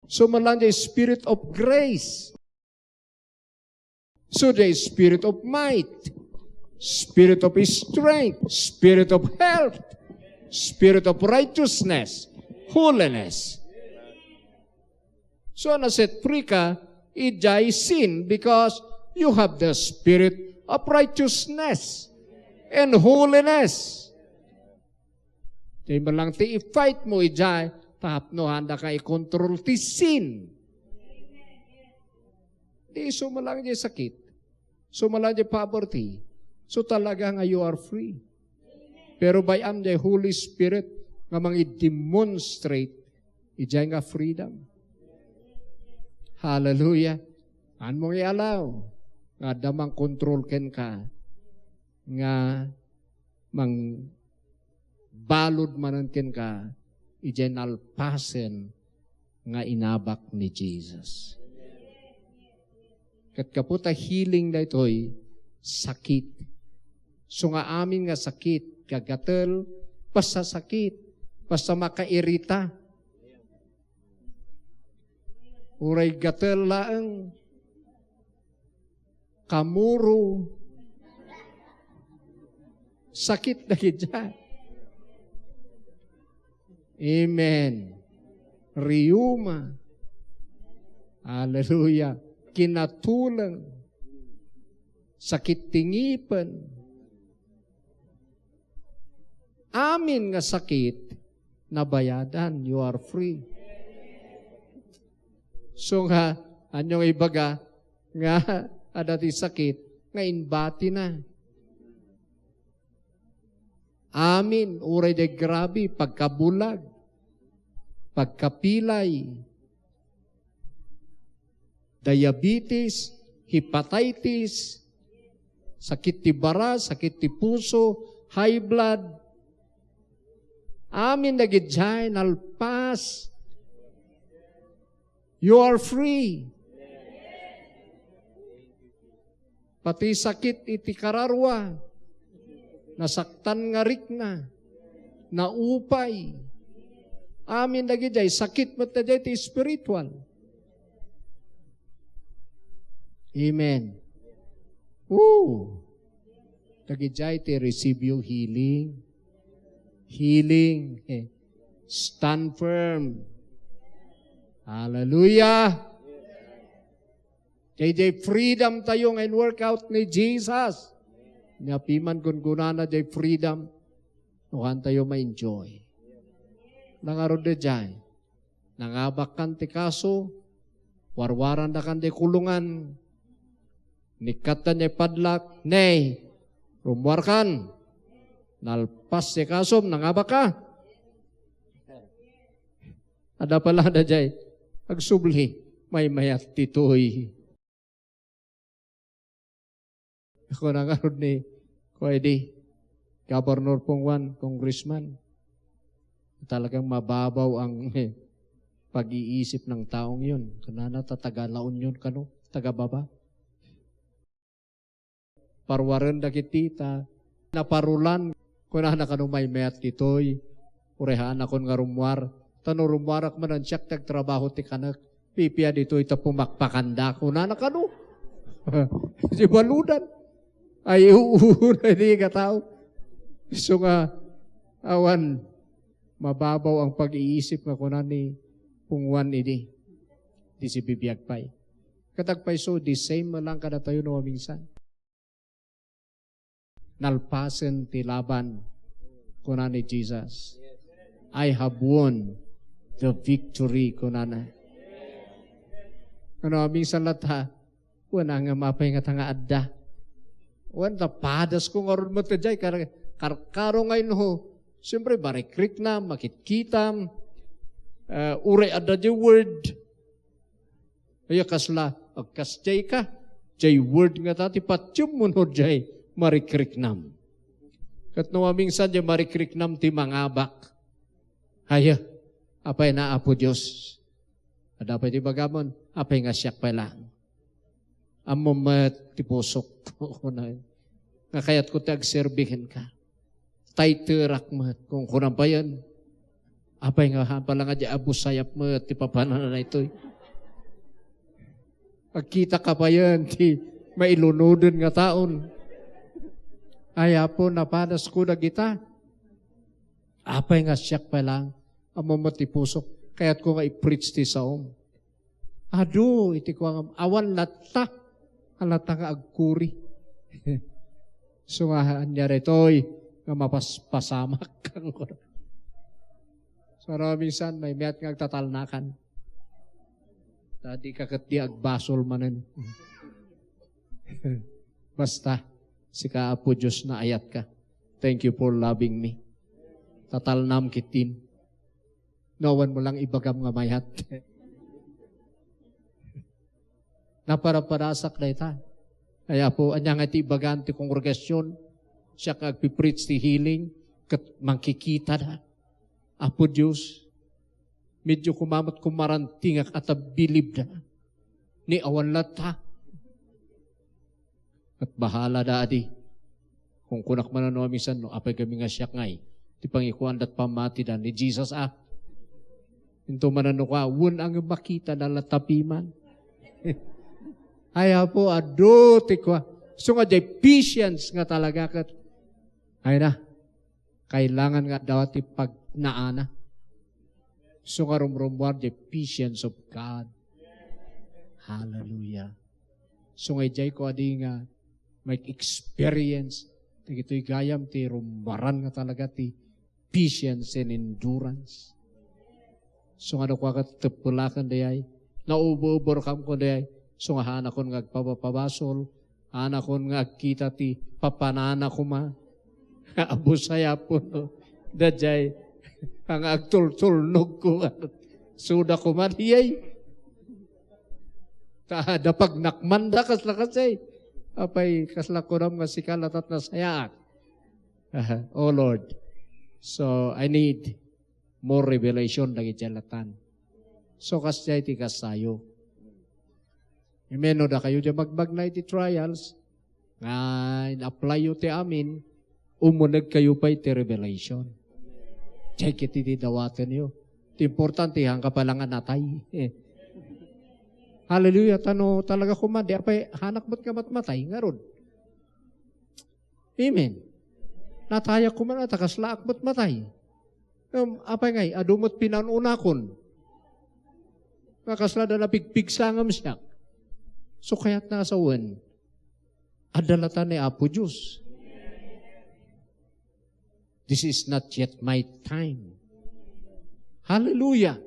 So, man lang diay spirit of grace. So the spirit of might, spirit of strength, spirit of health, spirit of righteousness, holiness. So, naset free ka idiay sin because you have the spirit of righteousness and holiness. Di man lang ti i-fight mo idiay, tapno handa ka i-control ti sin. Di isu man lang diay sakit. Isu man lang diay poverty. So talaga nga you are free. Pero bay-am diay Holy Spirit nga mangi-demonstrate idiay nga freedom. Hallelujah. Haan mo nga i-allow nga adda mangkontrol kenka nga mangbalud manen kenka idiay nalpasen nga inabak ni Jesus. Ket gapu ta healing daytoy, sakit. So nga amin nga sakit, gagatel, pasasakit. Basta makairita. Uray gatel laeng. Kamuro. Sakit dagiti. Amen. Rheuma. Hallelujah. Kinatuleng. Sakit ti ngipen. Amin nga sakit, nabayadan. You are free. So nga, ania nga ibaga nga adda ti sakit nga inbatina. Amin, uray di grabe, pagkabulag, pagkapilay, diabetes, hepatitis, sakit ti bara, sakit ti puso, high blood. Amin dagiti nalpas. You are free. Pati sakit iti kararua, nasaktan nga rikna, naupay. Amin dagiti sakit met dagiti spiritual. Amen. Woo! Dagiti ti receive you healing. Healing. Stand firm. Hallelujah. Daydiay freedom tayo nga in-workout ni Jesus. Nia piman gungunana jay freedom, no, haan tayo ma-enjoy. Nangarud daydiay. Nangabakkan ti kaso, warwarandakan ti kulungan. Nikkattan jay padlak, "Nay, rummuarkan. Nalpas ti kasom, nangabakka." Adda pay la daydiay agsubli, maymayat ditoy. Kuna ngarud ni, kuan idi, Governor Pungwan, Congressman, talagang mababaw ang pag-iisip ng taong yun. Kunana ta taga La Union kano, taga baba. Parwaren dagiti ta naparulan. Kunana kano, "Maymayat ditoy, uray haanakon nga rummuar. Ta no rummuarak manen, siak ti agtrabaho ti kanek. Pipia ditoy ta pumakpakanda," kunana kano. Di baludan. Ay, uu, na di katao. So nga, awan, mababaw ang pag-iisip nga kuna ni Pungwan idi. Di sibibiag pay. Ket agpayso, the same lang kadatayo no maminsan. Nalpasen ti laban, kuna ni Jesus. "I have won the victory," kunana. Ano, maminsan latta, kuna nga mapay nga ta nga adda. Wen, ta padas ko ngarud met jay, kar-, karkaro nga inho. Siyempre, marikriknam, makitkitam, eh, uray adda jay word. Aya kasla, agkasdiay ka, jay word nga ta ti patiem mo no jay marikriknam. Ket no maminsan jay marikriknam ti mangabak. Aya, apay na Apo Dios? Adda pay ti bagamon, apay nga siak pay lang? Ammom met ti pusok. Nga kayatko ti agserbi kenka. Tayterak met, kunkunam payen. Apay nga, haan pay lang nga di abusayap met ti papananna daytoy. Agkitaka payen ti mailunoden nga taon. Ay, Apo, napadasko dagita. Apay nga siak pay lang, ammom met ti pusok, kayatko nga i-preach ti saom. Adu iti kuangam, awan latta. Alata nga agkuri. So nga, ania daytoy nga mapaspasamak. Saraminsan, maymayat nga agtatalnakan. Ta dika ket di agbasol manen. Basta, sika, Apo Dios, naayatka. Thank you for loving me. Tatalnam ketdin. No, awan mo lang ibagam nga mayat. Naparaparasak dayta. Ay, Apo, ania nga ti ibagan ti kongregasyon? Siak nga agpi-preach ti healing, ket mangkikita da. Apo Dios, medyo kumamat kumarantingak a ta bilib da. Ni awan latta. Ket bahala da adi. Kunkunak man no maminsan, no, apay kami nga siak ngay. Ti pangikuan dat pamatida ni Jesus, ah. Into manen no kua, wen a nga makita na la tapiman. Ay, Apo, adu ti kua. So nga, jay patience nga talaga ket. Ay na, kailangan nga adda ti pagnaana. So nga, rumrumuar jay patience of God. Hallelujah. So nga, jay ko adi nga, may experience. Dagitoy gayam ti rummuaran nga talaga ti patience and endurance. So nga no kua ket teppelaken dayay, naubo-ubo kam kon dayay. So nga hanakon nga agpabapabasol, hanakon nga agkita ti papanana koma. Abusay Apo, no? Dayay, nga agtultulnog ko. Suda koma dayay. Ta, da pagnakmanda kasla kasay. Apay, kasla kunam nga sika latat nasayaat. Aha. Oh Lord. So, I need more revelation dagiti alatan. So, kasjay ti kasayo. Amen. No, dakayo diay magmagna iti trials, nga in-apply yo ti amin, umuneg kayo pay ti revelation. Check it iti dawaten yo. Ti importante, hangka pa lang nga natay. Hallelujah. Tano talaga kumandi, apay, hanak met nga matmatay, ngarud. Amen. Natayak koma ta kasla ak met matay. Ngem apay ngay, adu met pinan-unakon. Nga kasla da napigpigsa ngem siak. So kayat na asawen, adda lata ni Apo Dios. This is not yet my time. Hallelujah.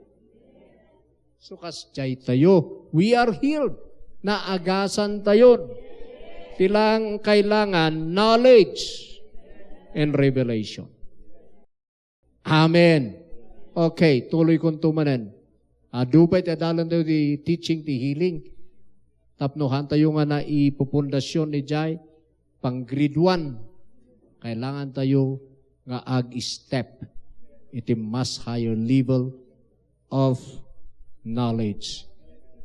So, kasjay tayo, we are healed. Naagasan tayo. Ti lang kailangan, knowledge and revelation. Amen. Okay, tuloy kon tumanen. Adu pay ti adalan tayo di teaching, ti healing. Tapno han tayo nga naipupundasyon ni Jai, pang grade one, kailangan tayo nga ag-step iti mas higher level of knowledge.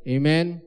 Amen?